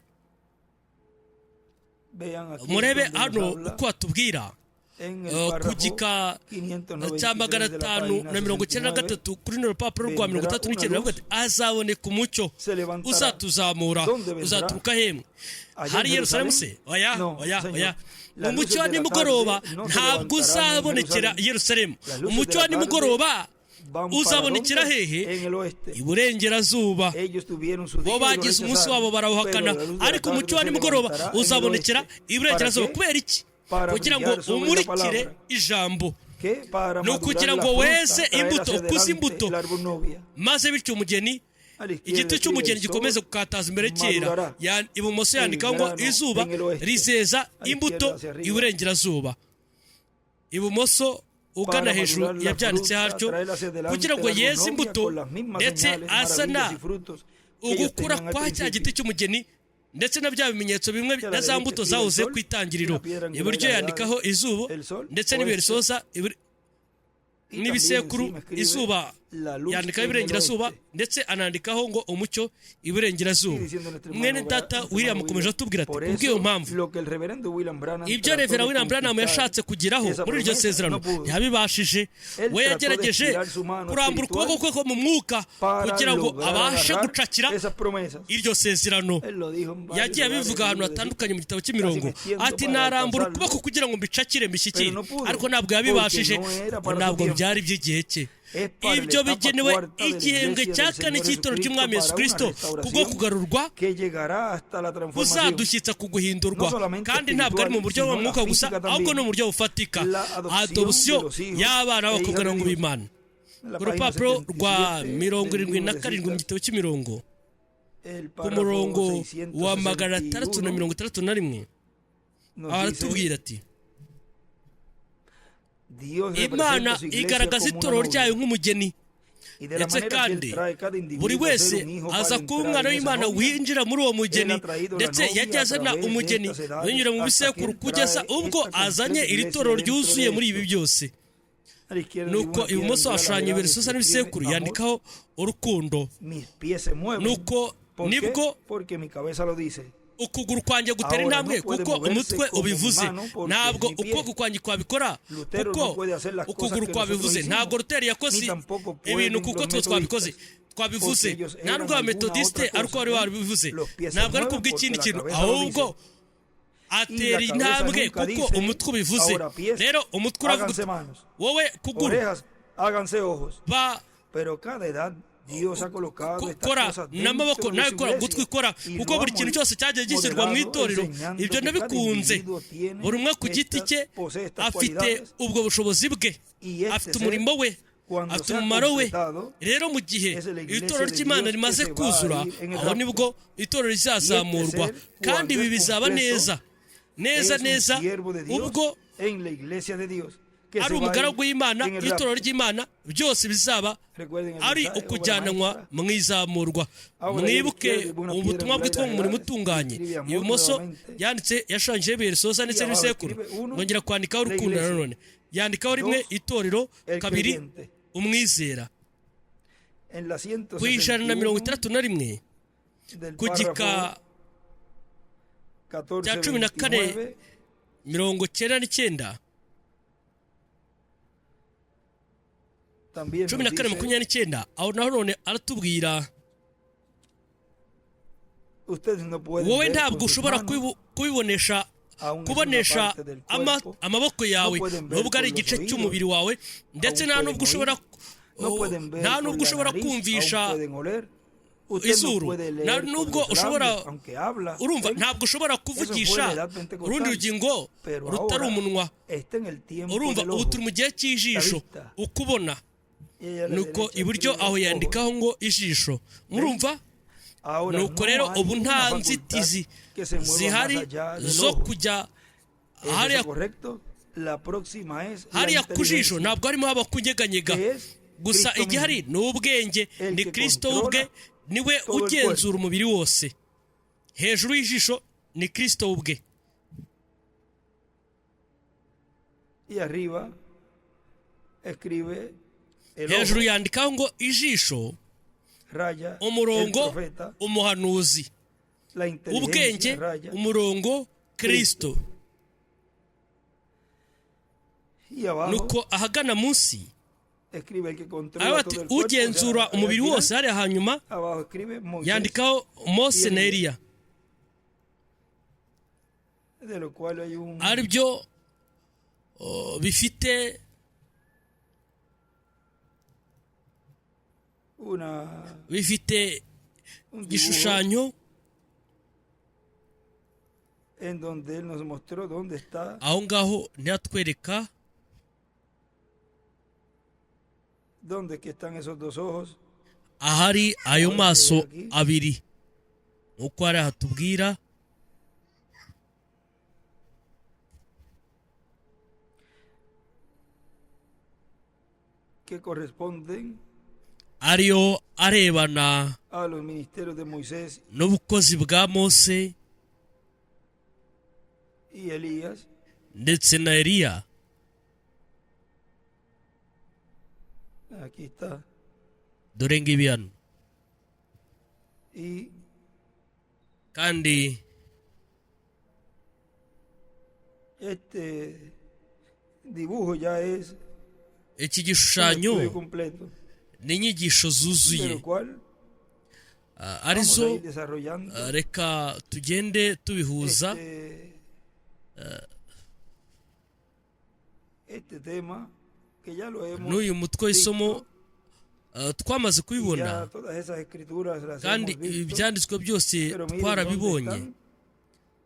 Murebe hano uko batubwira ku gika cya 593 kuri runo rupapuro rwa 69, baravuga ati: "Azaboneka umucyo uzatuzamura, uzaturuka hemwe?" Hari Yerusalemu se? Oya, oya, oya. Umucyo wa nimugoroba ntabwo uzabonekera Yerusalemu. Umucyo wa nimugoroba uzabonekera hehe? Iburengerazuba. Bo bagize umunsi wabo barawuhakana, ariko umucyo wa nimugoroba uzabonekera iburengerazuba. Kubera iki? Kugira ngo umurikire ijambo, ni ukugira ngo weze imbuto, ukuze imbuto, maze bityo umugeni, igiti cy'umugeni gikomeze gukataza imbere cyera. Ibumoso yandikaho ngo izuba rizeza imbuto iburengerazuba. Ibumoso ugana hejuru yabyanditse hatyo, kugira ngo yeze imbuto, ndetse azana ugukura kwa cya giti cy'umugeni, ndetse na bya bimenyetso bimwe na za mbuto zahoze ku itangiriro. Iburyo yandikaho izuba ndetse n'ibuye risoza n'ibisekuru. Izuba yandikaho iburengerazuba, ndetse anandikaho ngo umucyo iburengerazuba. Mwene data William akomeje atubwira ati: "Kubw'iyo mpamvu, ibyo Revera William Branham yashatse kugeraho muri iryo sezerano ntiyabibashije. We yagerageje kurambura ukuboko kwe ko mu mwuka kugira ngo abashe gucakira iryo sezerano. Yagiye abivuga ahantu hatandukanye mu gitabo cy'imirongo, ati: 'Narambura ukuboko kugira ngo mbicakire, mbishyikire,' ariko ntabwo yabibashije, ntabwo byari by'igihe cye. Ibyo bigenewe igihembwe cya kane cy'itorero ry'Umwami Yesu Kirisito, kubwo kugarurwa kuzadushyitsa ku guhindurwa, kandi ntabwo ari mu buryo bw'umwuka gusa, ahubwo no mu buryo bufatika, adoption y'abana b'abakobwa n'abahungu b'Imana." Ku rupapuro rwa 77 mu gitabo cy'imirongo, ku murongo wa 661, aratubwira ati: "Imana igaragaza itorero ryayo nk'umugeni, ndetse kandi buri wese aza kuba umwana w'Imana winjira muri uwo mugeni. Ndetse yagiye azana umugeni binyura mu bisekuru kugeza ubwo azanye iri torero ryuzuye muri ibi byose." Nuko ibumoso hashushanya ibuye risoza n'ibisekuru, yandikaho urukundo. Nuko nibwo ukuguru kwanjye gutera intambwe kuko umutwe ubivuze. Ntabwo ukuboko kwanjye kwabikora kuko ukuguru kwabivuze. Ntabwo Ruteri yakoze ibintu kuko twe twabikoze, twabivuze. Nta nubwo Abametodisite ariko wari wabivuze. Ntabwo ari kubw'ikindi kintu, ahubwo atera intambwe kuko umutwe ubivuze. Rero umutwe uravuga: "Wowe kuguru, ba kora n'amaboko nawe kora, gutwi kora," kuko buri kintu cyose cyagiye gishyirwa mu itorero. Ibyo ndabikunze. Buri umwe ku giti cye afite ubwo bushobozi bwe, afite umurimo we, afite umumaro we. Rero mu gihe itorero ry'Imana rimaze kuzura, aho nibwo itorero rizazamurwa, kandi ibi bizaba neza neza neza ubwo ari umugaragu w'Imana, itorero ry'Imana, byose bizaba ari ukujyananwa mu izamurwa. Mwibuke ubutumwa bwitwa mu murimo utunganye. Ibumoso yanditse, yashushanyijeho ibuye risoza ndetse n'ibisekuru, yongera kwandikaho urukundo. Nanone yandikaho rimwe itorero, kabiri umwizera. Ku 161, ku gika cya 1499, 14:29, aho naho none aratubwira: "Wowe ntabwo ushobora kubibonesha, kubonesha amaboko yawe, nubwo ari igice cy'umubiri wawe, ndetse nta nubwo ushobora kumvisha izuru, nta nubwo ushobora, urumva, ntabwo ushobora kuvugisha urundi rugingo rutari umunwa. Urumva, ubu turi mu gihe cy'ijisho, ukubona." Nuko iburyo aho yandikaho ngo ijisho. Murumva? Nuko rero ubu nta nzitizi zihari zo kujya hariya ku jisho. Ntabwo harimo haba kunyeganyega gusa, igihari ni ubwenge, ni Kirisito ubwe, niwe ugenzura umubiri wose. Hejuru y'ijisho ni Kirisito ubwe. Y arriba escribe el ojo, Hejuru yandikaho ngo ijisho, raya, el umurongo, profeta, umuhanuzi, la ubwenge, inteligencia, raya, umurongo, Kirisito. Nuko ahagana munsi ati ugenzura umubiri wose hariya, hanyuma yandikaho Mose na Eliya, aribyo bifite igishushanyo aho ngaho ntiyatwereka ahari ayo maso abiri, nk'uko hari hatubwira. Ariyo arebana n'ubukozi bwa Mose ndetse na Eliya. Dore ngibi hano. Kandi iki gishushanyo ni inyigisho zuzuye, arizo reka tugende tubihuza n'uyu mutwe w'isomo twamaze kubibona, kandi ibyanditswe byose twarabibonye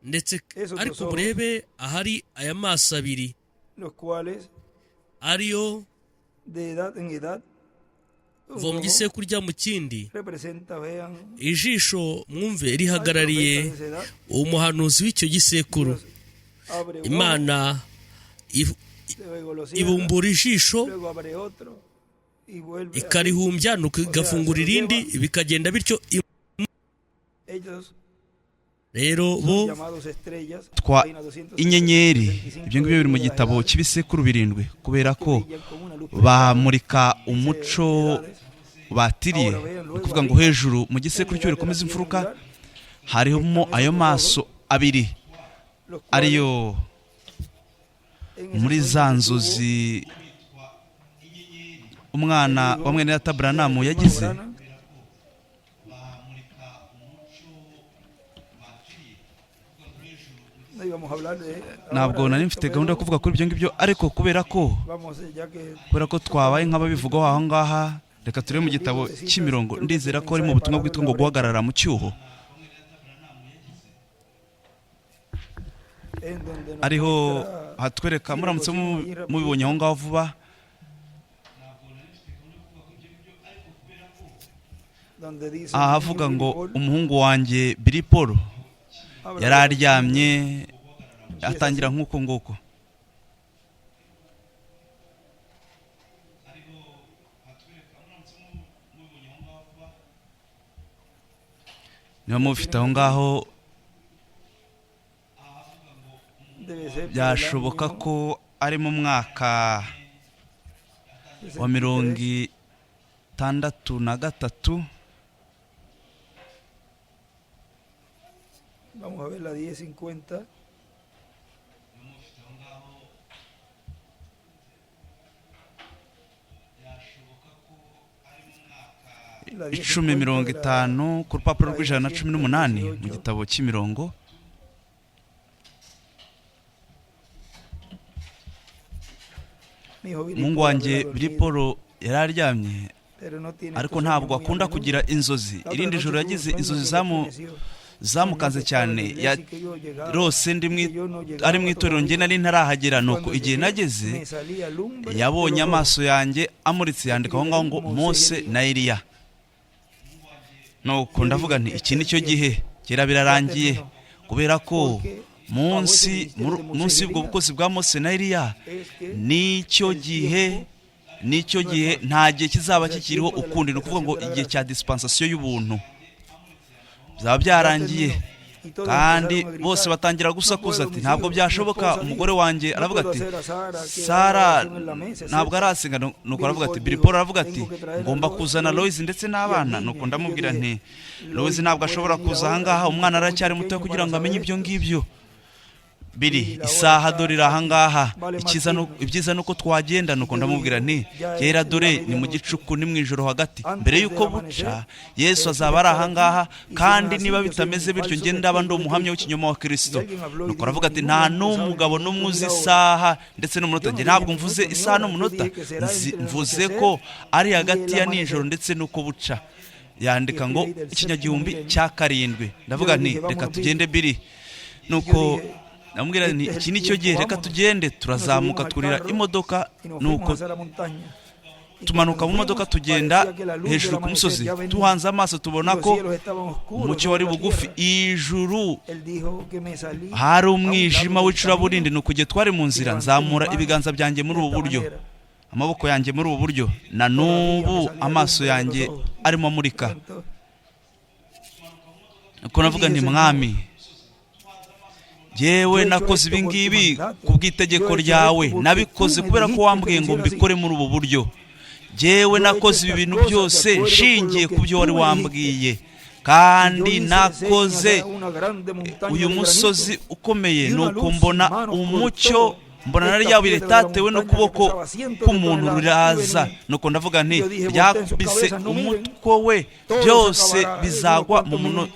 ndetse. Ariko murebe ahari aya maso abiri, ariyo kuva mu gisekuru ujya mu kindi. Ijisho mwumve rihagarariye umuhanuzi w'icyo gisekuru. Imana ibumbura ijisho ikarihumbya, nuko igafungura irindi, bikagenda bityo. Rero bo twa inyenyeri, ibyo ngibyo biri mu gitabo cy'ibisekuru birindwi, kubera ko bamurika umuco batiriye. Ni ukuvuga ngo hejuru mu gisekuru cyo rikomeza imfuruka harimo ayo maso abiri, ariyo muri za nzozi umwana wa mwene data Branham yagize. Ntabwo nari mfite gahunda yo kuvuga kuri ibyo ngibyo, ariko kubera ko twabaye nk'ababivugaho aho ngaha, reka turebe mu gitabo cy'imirongo. Ndizera ko ari mu butumwa bwitwa ngo guhagarara mu cyuho, ariho hatwereka. Muramutse mubibonye aho ngaho vuba, ahavuga ngo umuhungu wanjye Billy Paul yari aryamye, atangira nk'uko nguko. Niba mubifite aho ngaho, byashoboka ko ari mu mwaka wa 63. Vamos a ver la 10:50. 10:50 ku rupapuro rw'118 mu gitabo cy'imirongo. Umuhungu wanjye Billy Paul yari aryamye, ariko ntabwo akunda kugira inzozi. Irindi joro yagize inzozi zamukanze cyane, yarose ari mu itorero, njye nari ntarahagera. Nuko igihe nageze yabonye amaso yanjye amuritse, yandika aho ngaho ngo Mose na Eliya. Nuko ndavuga nti iki nicyo gihe, kera birarangiye, kubera ko munsi y'ubwo bukozi bwa Mose na Eliya nicyo gihe, nicyo gihe nta gihe kizaba kikiriho ukundi. Ni ukuvuga ngo igihe cya dispensation y'ubuntu byaba byarangiye. Kandi bose batangira gusakuza ati ntabwo byashoboka. Umugore wanjye aravuga ati Sara ntabwo arasenga. Nuko aravuga ati Billy Paul aravuga ati ngomba kuzana Loise ndetse n'abana. Nuko ndamubwira nti Loise ntabwo ashobora kuza ahangaha, umwana aracyari muto kugira ngo amenye ibyo ngibyo. Biri isaha dore iri ahangaha, ibyiza ni uko twagenda. Nuko ndamubwira nti kera dore ni mu gicuku, ni mu ijoro hagati, mbere y'uko buca Yesu azaba ari ahangaha, kandi niba bitameze bityo njye ndaba ndi umuhamya w'ikinyoma wa Kirisito. Nuko aravuga ati nta n'umugabo n'umwe uzi isaha ndetse n'umunota. Njye ntabwo mvuze isaha n'umunota, mvuze ko ari hagati ya nijoro ndetse n'uko buca. Yandika ngo ikinyagihumbi cya 7. Ndavuga nti reka tugende Biri. Nuko ndamubwira nti iki ni cyo gihe, reka tugende. Turazamuka twurira imodoka, nuko tumanuka mu modoka tugenda hejuru ku musozi. Tuhanze amaso tubona ko umucyo wari bugufi, ijuru hari umwijima w'icuraburindi. Nuko igihe twari mu nzira nzamura ibiganza byanjye muri ubu buryo, amaboko yanjye muri ubu buryo, na n'ubu amaso yanjye arimo amurika. Nuko navuga nti mwami, yewe nakoze ibi ngibi ku bw'itegeko ryawe, nabikoze kubera ko wambwiye ngo mbikore muri ubu buryo. Yewe nakoze ibi bintu byose nshingiye ku byo wari wambwiye, kandi nakoze uyu musozi ukomeye. Nuko mbona umucyo, mbona na rya buye ritatewe n'ukuboko k'umuntu ruraza. Nuko ndavuga nti ryakubise umutwe we, byose bizagwa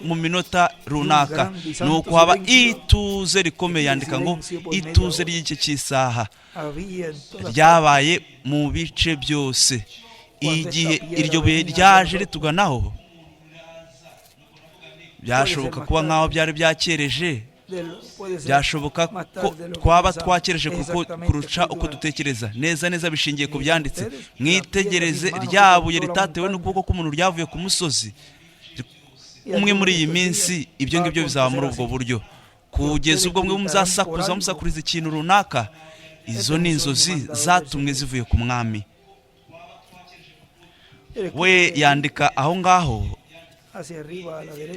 mu minota runaka. Nuko haba ituze rikomeye. Yandika ngo ituze ry'igice cy'isaha ryabaye mu bice byose. Igihe iryo buye ryaje rituganaho, byashoboka kuba nk'aho byari byakereje, byashoboka ko twaba twakereje kurusha uko dutekereza. Neza neza bishingiye ku byanditse. Mwitegereze rya buye ritatewe n'ukuboko k'umuntu ryavuye ku musozi. Umwe muri iyi minsi ibyo ngibyo bizaba muri ubwo buryo, kugeza ubwo mwe muzasakuza musakuriza ikintu runaka. Izo ni inzozi zatumwe zivuye ku mwami. We yandika aho ngaho,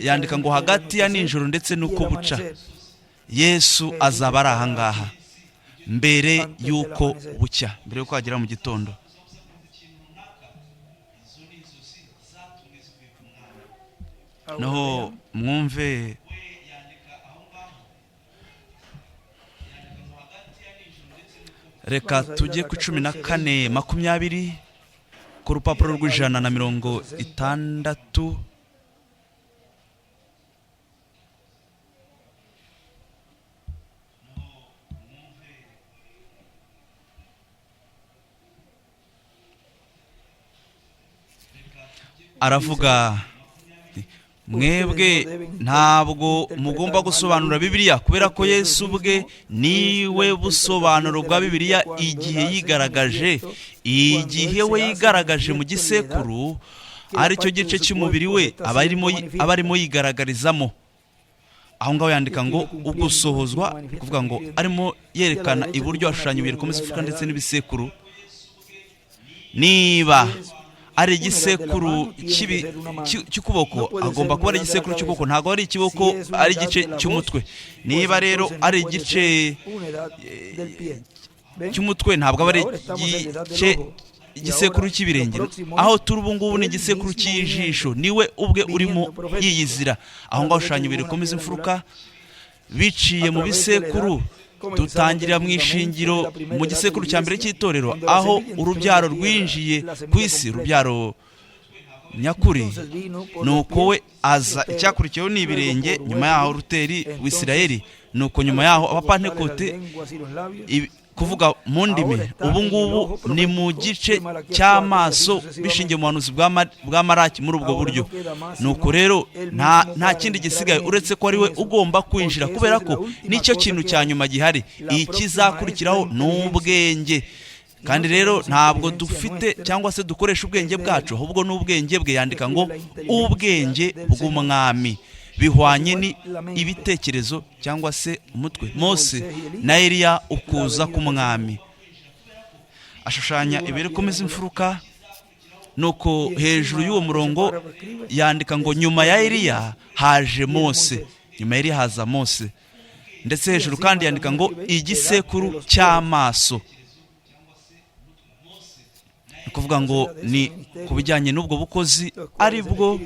yandika ngo hagati ya nijoro ndetse n'uko buca Yesu azaba ari ahangaha mbere y'uko bucya, mbere y'uko hagera mu gitondo. Naho mwumve reka tujye ku 14:20 ku rupapuro rw'160. Aravuga mwebwe ntabwo mugomba gusobanura Bibiliya, kubera ko Yesu ubwe niwe busobanuro bwa Bibiliya. Igihe yigaragaje, igihe we yigaragaje mu gisekuru aricyo gice cy'umubiri we aba arimo yigaragarizamo. Aho ngaho yandika ngo ugusohozwa, kuvuga ngo arimo yerekana iburyo ashushanya ibuye rikomeza imfuruka ndetse n'ibisekuru. Niba ari igisekuru cy'ukuboko, agomba kuba ari igisekuru cy'ukuboko, ntabwo ari ikiboko, ari igice cy'umutwe. Niba rero ari igice cy'umutwe, ntabwo aba ari igice igisekuru cy'ibirenge. Aho turi ubu ngubu ni igisekuru cy'ijisho, niwe ubwe urimo yiyizira. Aho ngaho ushushanya ibuye rikomeza imfuruka biciye mu bisekuru. Dutangirira mu ishingiro mu gisekuru cya mbere cy'itorero, aho urubyaro rwinjiye ku isi, urubyaro nyakuri. Nuko we aza, icyakurikiyeho ni ibirenge, nyuma yaho Ruteri w'Isirayeli, nuko nyuma yaho Abapantekote, kuvuga mu ndimi. Ubu ngubu ni mu gice cy'amaso bishingiye mu buhanuzi bwa Maraki muri ubwo buryo. Nuko rero nta kindi gisigaye uretse ko ari we ugomba kwinjira, kubera ko nicyo kintu cya nyuma gihari. Ikizakurikiraho ni ubwenge. Kandi rero ntabwo dufite cyangwa se dukoresha ubwenge bwacu, ahubwo ni ubwenge bwe. Yandika ngo ubwenge bw'umwami bihwanye ni ibitekerezo cyangwa se umutwe. Mose na Eliya ukuza k'umwami, ashushanya ibuye rikomeza imfuruka. Nuko hejuru y'uwo murongo yandika ngo nyuma ya Eliya haje Mose, nyuma ya Eliya haza Mose. Ndetse hejuru kandi yandika ngo igisekuru cy'amaso. Ni ukuvuga ngo ni ku bijyanye n'ubwo bukozi ari bwo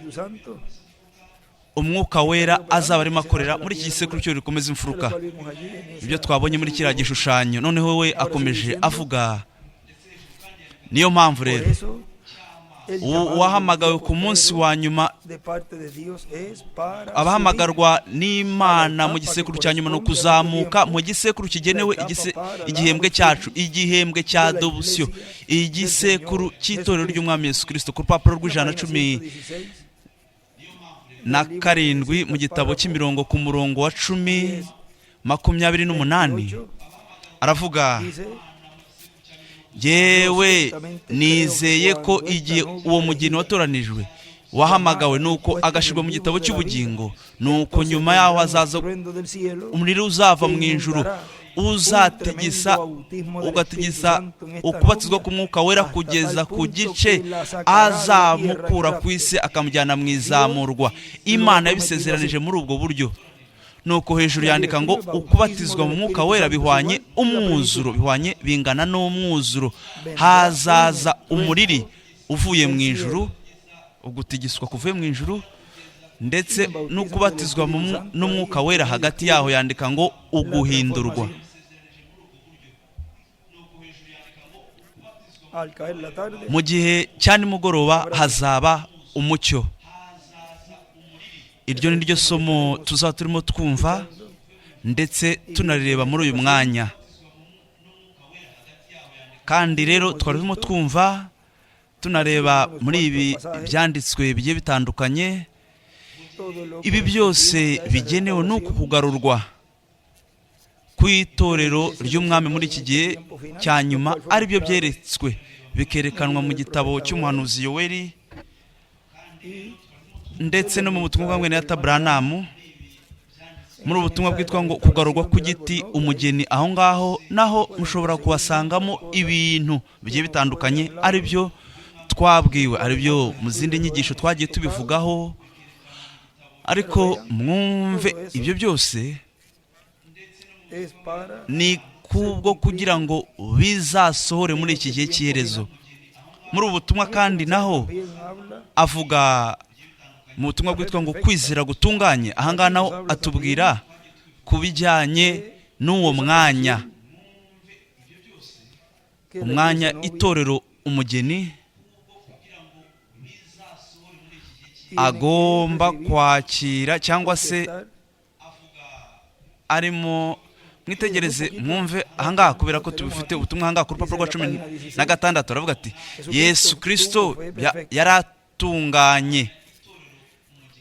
Umwuka Wera azaba arimo akorera muri iki gisekuru cyo rikomeza imfuruka, ibyo twabonye muri kiriya gishushanyo. Noneho we akomeje avuga, niyo mpamvu rero uwahamagawe ku munsi wa nyuma, abahamagarwa n'Imana mu gisekuru cya nyuma, ni ukuzamuka mu gisekuru kigenewe igihembwe cyacu, igihembwe cya adoption, igisekuru cy'itorero ry'Umwami Yesu Kirisito. Ku rupapuro rw'117 mu gitabo cy'imirongo, ku murongo wa 10:28, aravuga: "Yewe, nizeye ko igihe uwo mugeni watoranijwe wahamagawe, nuko agashyirwa mu gitabo cy'ubugingo, nuko nyuma yaho hazaza umuriro uzava mu ijuru uzatigisa, ugatigisa ukubatizwa k'Umwuka Wera kugeza ku gice azamukura ku isi akamujyana mu izamurwa. Imana yabisezeranije muri ubwo buryo." Nuko hejuru yandika ngo ukubatizwa mu Mwuka Wera bihwanye umwuzuro, bihwanye, bingana n'umwuzuro. Hazaza umuriri uvuye mu ijuru, ugutigiswa kuvuye mu ijuru, ndetse no kubatizwa n'Umwuka Wera. Hagati yaho yandika ngo uguhindurwa. Mu gihe cya nimugoroba hazaba umucyo. Iryo ni ryo somo tuzaba turimo twumva ndetse tunarireba muri uyu mwanya. Kandi rero twari turimo twumva tunareba muri ibi byanditswe bigiye bitandukanye. Ibi byose bigenewe ni uku kugarurwa ku itorero ry'Umwami muri iki gihe cya nyuma, aribyo byeretswe bikerekanwa mu gitabo cy'umuhanuzi Yoweri ndetse no mu butumwa bwa mwene Branham, muri ubu butumwa bwitwa ngo Kugarurwa kw'Igiti Umugeni. Aho ngaho naho mushobora kuhasangamo ibintu bigiye bitandukanye, ari byo twabwiwe, ari byo mu zindi nyigisho twagiye tubivugaho. Ariko mwumve, ibyo byose ni kubwo kugira ngo bizasohore muri iki gihe cy'iherezo. Muri ubu butumwa kandi naho avuga mu butumwa bwitwa ngo Kwizera Gutunganye. Ahangaha naho atubwira ku bijyanye n'uwo mwanya, umwanya itorero umugeni agomba kwakira cyangwa se arimo. Mwitegereze, mwumve ahangaha, kubera ko tubifite ubutumwa ahangaha ku rupapuro rwa 16, aravuga ati: "Yesu Kirisito yaratunganye,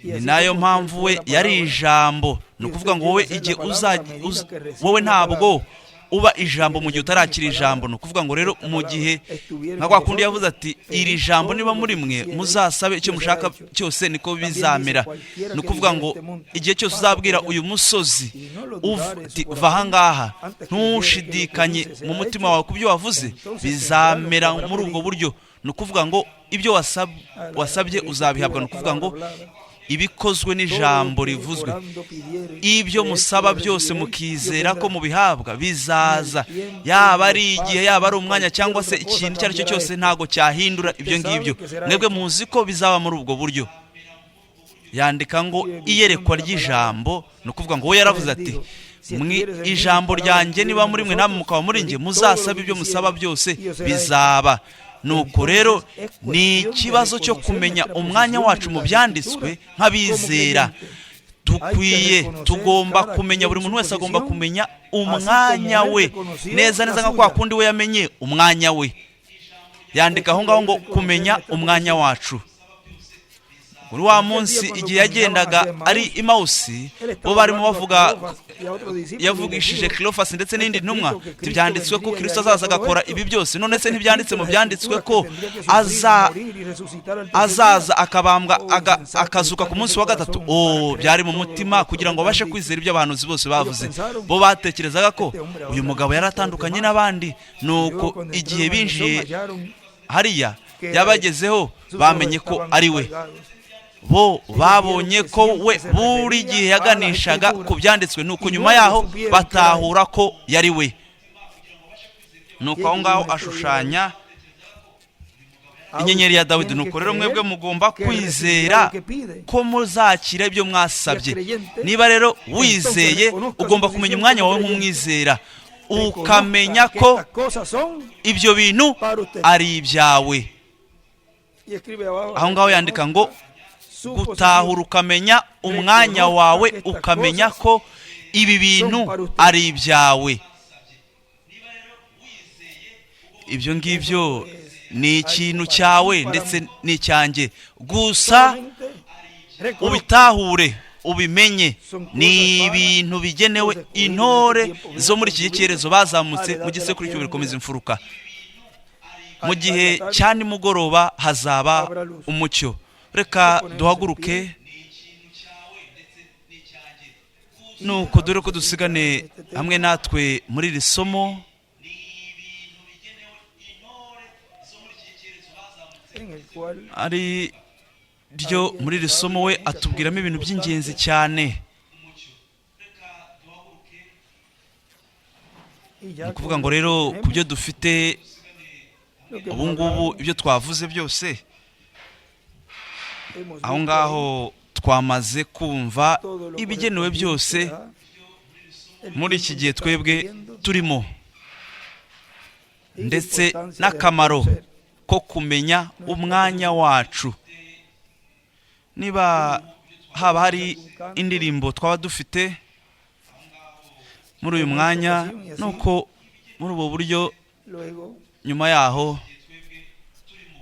ni nayo mpamvu we yari ijambo." Ni ukuvuga ngo wowe igihe wowe ntabwo uba ijambo mu gihe utarakira ijambo. Ni ukuvuga ngo rero mu gihe nka kwa kundi yavuze ati: "Iri jambo niba muri mwe, muzasabe icyo mushaka cyose, niko bizamera." Ni ukuvuga ngo igihe cyose uzabwira uyu musozi uti: "Va ahangaha," ntushidikanye mu mutima wawe ku byo wavuze, bizamera muri ubwo buryo. Ni ukuvuga ngo ibyo wasabye uzabihabwa. Ni ukuvuga ngo ibikozwe n'ijambo rivuzwe, ibyo musaba byose mukizera ko mubihabwa, bizaza. Yaba ari igihe, yaba ari umwanya, cyangwa se ikintu icyo ari cyo cyose, ntabwo cyahindura ibyo ngibyo. Mwebwe muzi ko bizaba muri ubwo buryo. Yandika ngo iyerekwa ry'ijambo. Ni ukuvuga ngo we yaravuze ati: "Ijambo ryanjye niba muri mwe, namwe mukaba muri njye, muzasaba ibyo musaba byose, bizaba." Nuko rero ni ikibazo cyo kumenya umwanya wacu mu byanditswe. Nk'abizera dukwiye, tugomba kumenya, buri muntu wese agomba kumenya umwanya we neza neza nka kwa kundi we yamenye umwanya we. Yandika aho ngaho ngo kumenya umwanya wacu. Muri wa munsi igihe yagendaga ari Imawusi, bo barimo bavuga, yavugishije Kirofasi ndetse n'indi ntumwa. Byanditswe ko Kirisito azaza agakora ibi byose. None se ntibyanditse mu byanditswe ko azaza akabambwa, akazuka ku munsi wa gatatu? Oh, byari mu mutima kugira ngo babashe kwizera ibyo abahanuzi bose bavuze. Bo batekerezaga ko uyu mugabo yari atandukanye n'abandi. Nuko igihe binjiye hariya yabagezeho, bamenye ko ari we. Bo babonye ko we buri gihe yaganishaga ku byanditswe, nuko nyuma yaho batahura ko yari we. Nuko aho ngaho ashushanya. Inyenyeri ya Dawidi. Nuko rero mwebwe mugomba kwizera ko muzakira ibyo mwasabye. Niba rero wizeye, ugomba kumenya umwanya wawe nk'umwizera, ukamenya ko ibyo bintu ari ibyawe. Aho ngaho yandika ngo gutahura ukamenya umwanya wawe, ukamenya ko ibi bintu ari ibyawe. Ibyo ngibyo ni ikintu cyawe ndetse n'icyanjye gusa, ubitahure, ubimenye. Ni ibintu bigenewe intore zo muri iki gihe cyerezo bazamutse mu gisekuru cy'ububiri komeza imfuruka. Mu gihe cya nimugoroba hazaba umucyo. Reka duhaguruke, nuko dore ko dusigane hamwe natwe muri iri somo ari ryo muri iri somo we atubwiramo ibintu by'ingenzi cyane. Ni ukuvuga ngo rero ku byo dufite ubu ngubu, ibyo twavuze byose aho ngaho, twamaze kumva ibigenewe byose muri iki gihe twebwe turimo, ndetse n'akamaro ko kumenya umwanya wacu. Niba haba hari indirimbo twaba dufite muri uyu mwanya, nuko muri ubu buryo nyuma yaho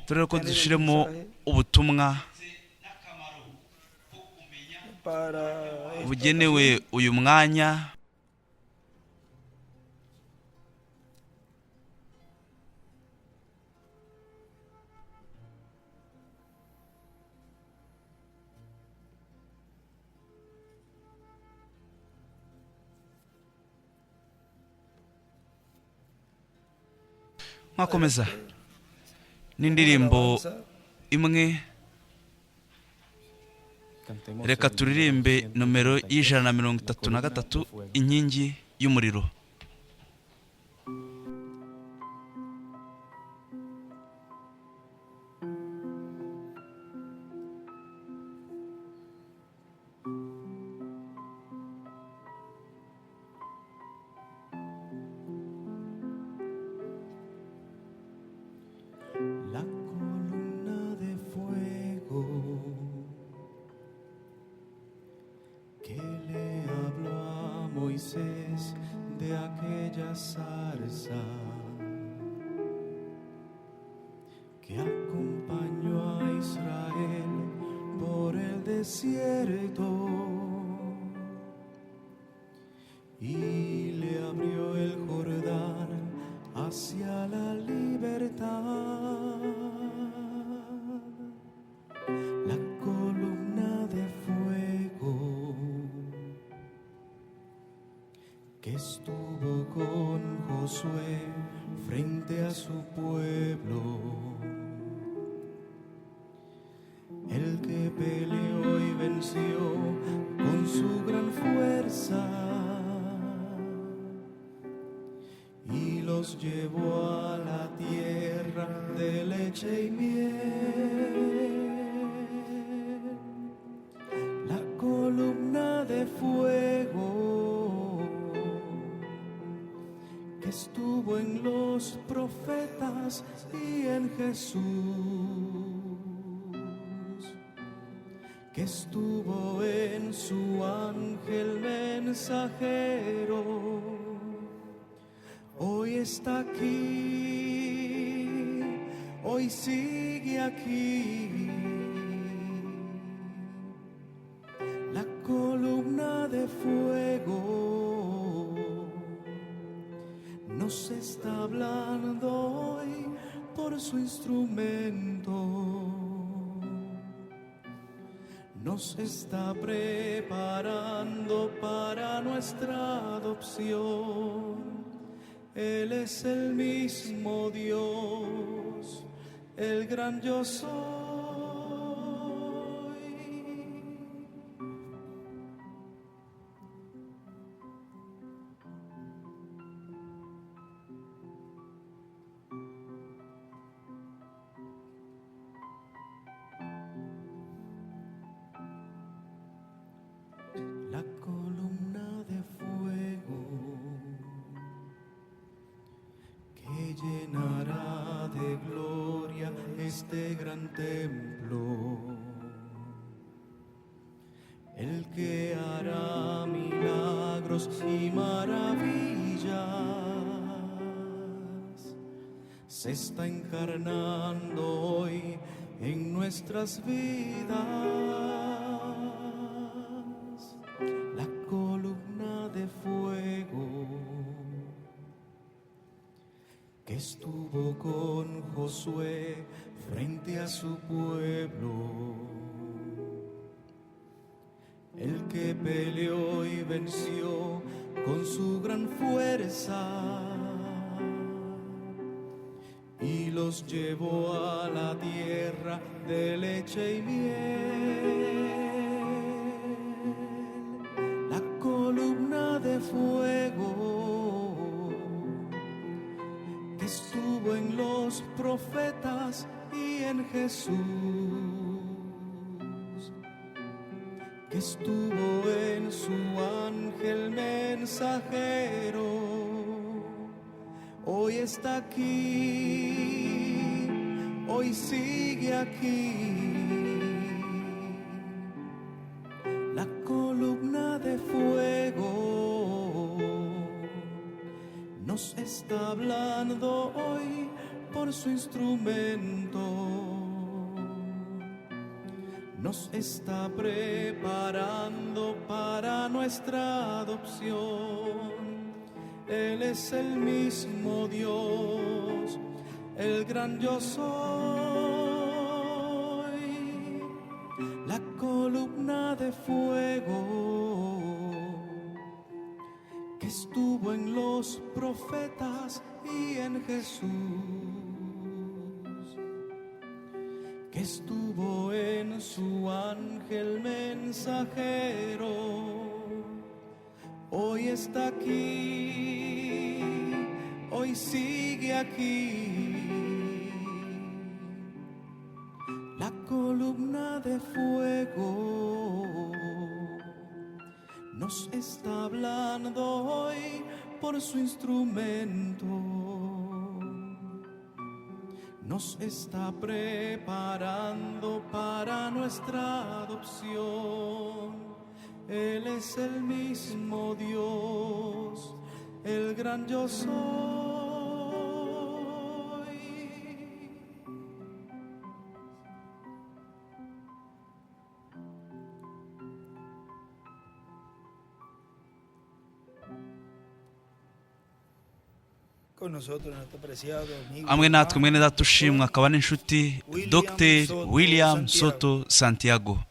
turebe ko dushyiremo ubutumwa bugenewe uyu mwanya. Mwakomeza n'indirimbo imwe. Reka turirimbe nomero y'133, Inkingi y'Umuriro. La columna de fuego que le habló a Moisés de aquella zarza que acompañó a Israel por el desierto y le abrió el Jordán hacia la libertad. La columna de fuego que estuvo con Josué frente a su pueblo, el que peleó y venció con su gran fuerza y los llevó a la tierra de leche y miel. La columna de fuego que estuvo en los profetas y en Jesús, que estuvo en su ángel mensajero, hoy está aquí, hoy sigue aquí. La columna de fuego nos está hablando hoy por su instrumento. Nos está preparando para nuestra adopción. Él es el mismo Dios, el gran yo soy. La columna de fuego que llenará de gloria este gran templo. El que hará milagros y maravillas se está encarnando hoy en nuestras vidas. La columna de fuego que estuvo con Josué frente a su pueblo. El que peleó y venció con su gran fuerza y los llevó a la tierra de leche y miel. La columna de fuego que estuvo en los profetas y en Jesús, que estuvo en su ángel mensajero, hoy está aquí, hoy sigue aquí. La columna de fuego nos está hablando hoy por su instrumento. Nos está preparando para nuestra adopción. Él es el mismo Dios, el gran yo soy. La columna de fuego que estuvo en los profetas y en Jesús, que estuvo en su ángel mensajero, hoy está aquí, hoy sigue aquí. La columna de fuego nos está hablando hoy por su instrumento. Nos está preparando para nuestra adopción. Él es el mismo Dios, el gran yo soy. Con nosotros nuestro preciado amigo Hamwe natwe hermano, mwene data ushimwa akaba n'inshuti William Dr Soto William Santiago. Soto Santiago.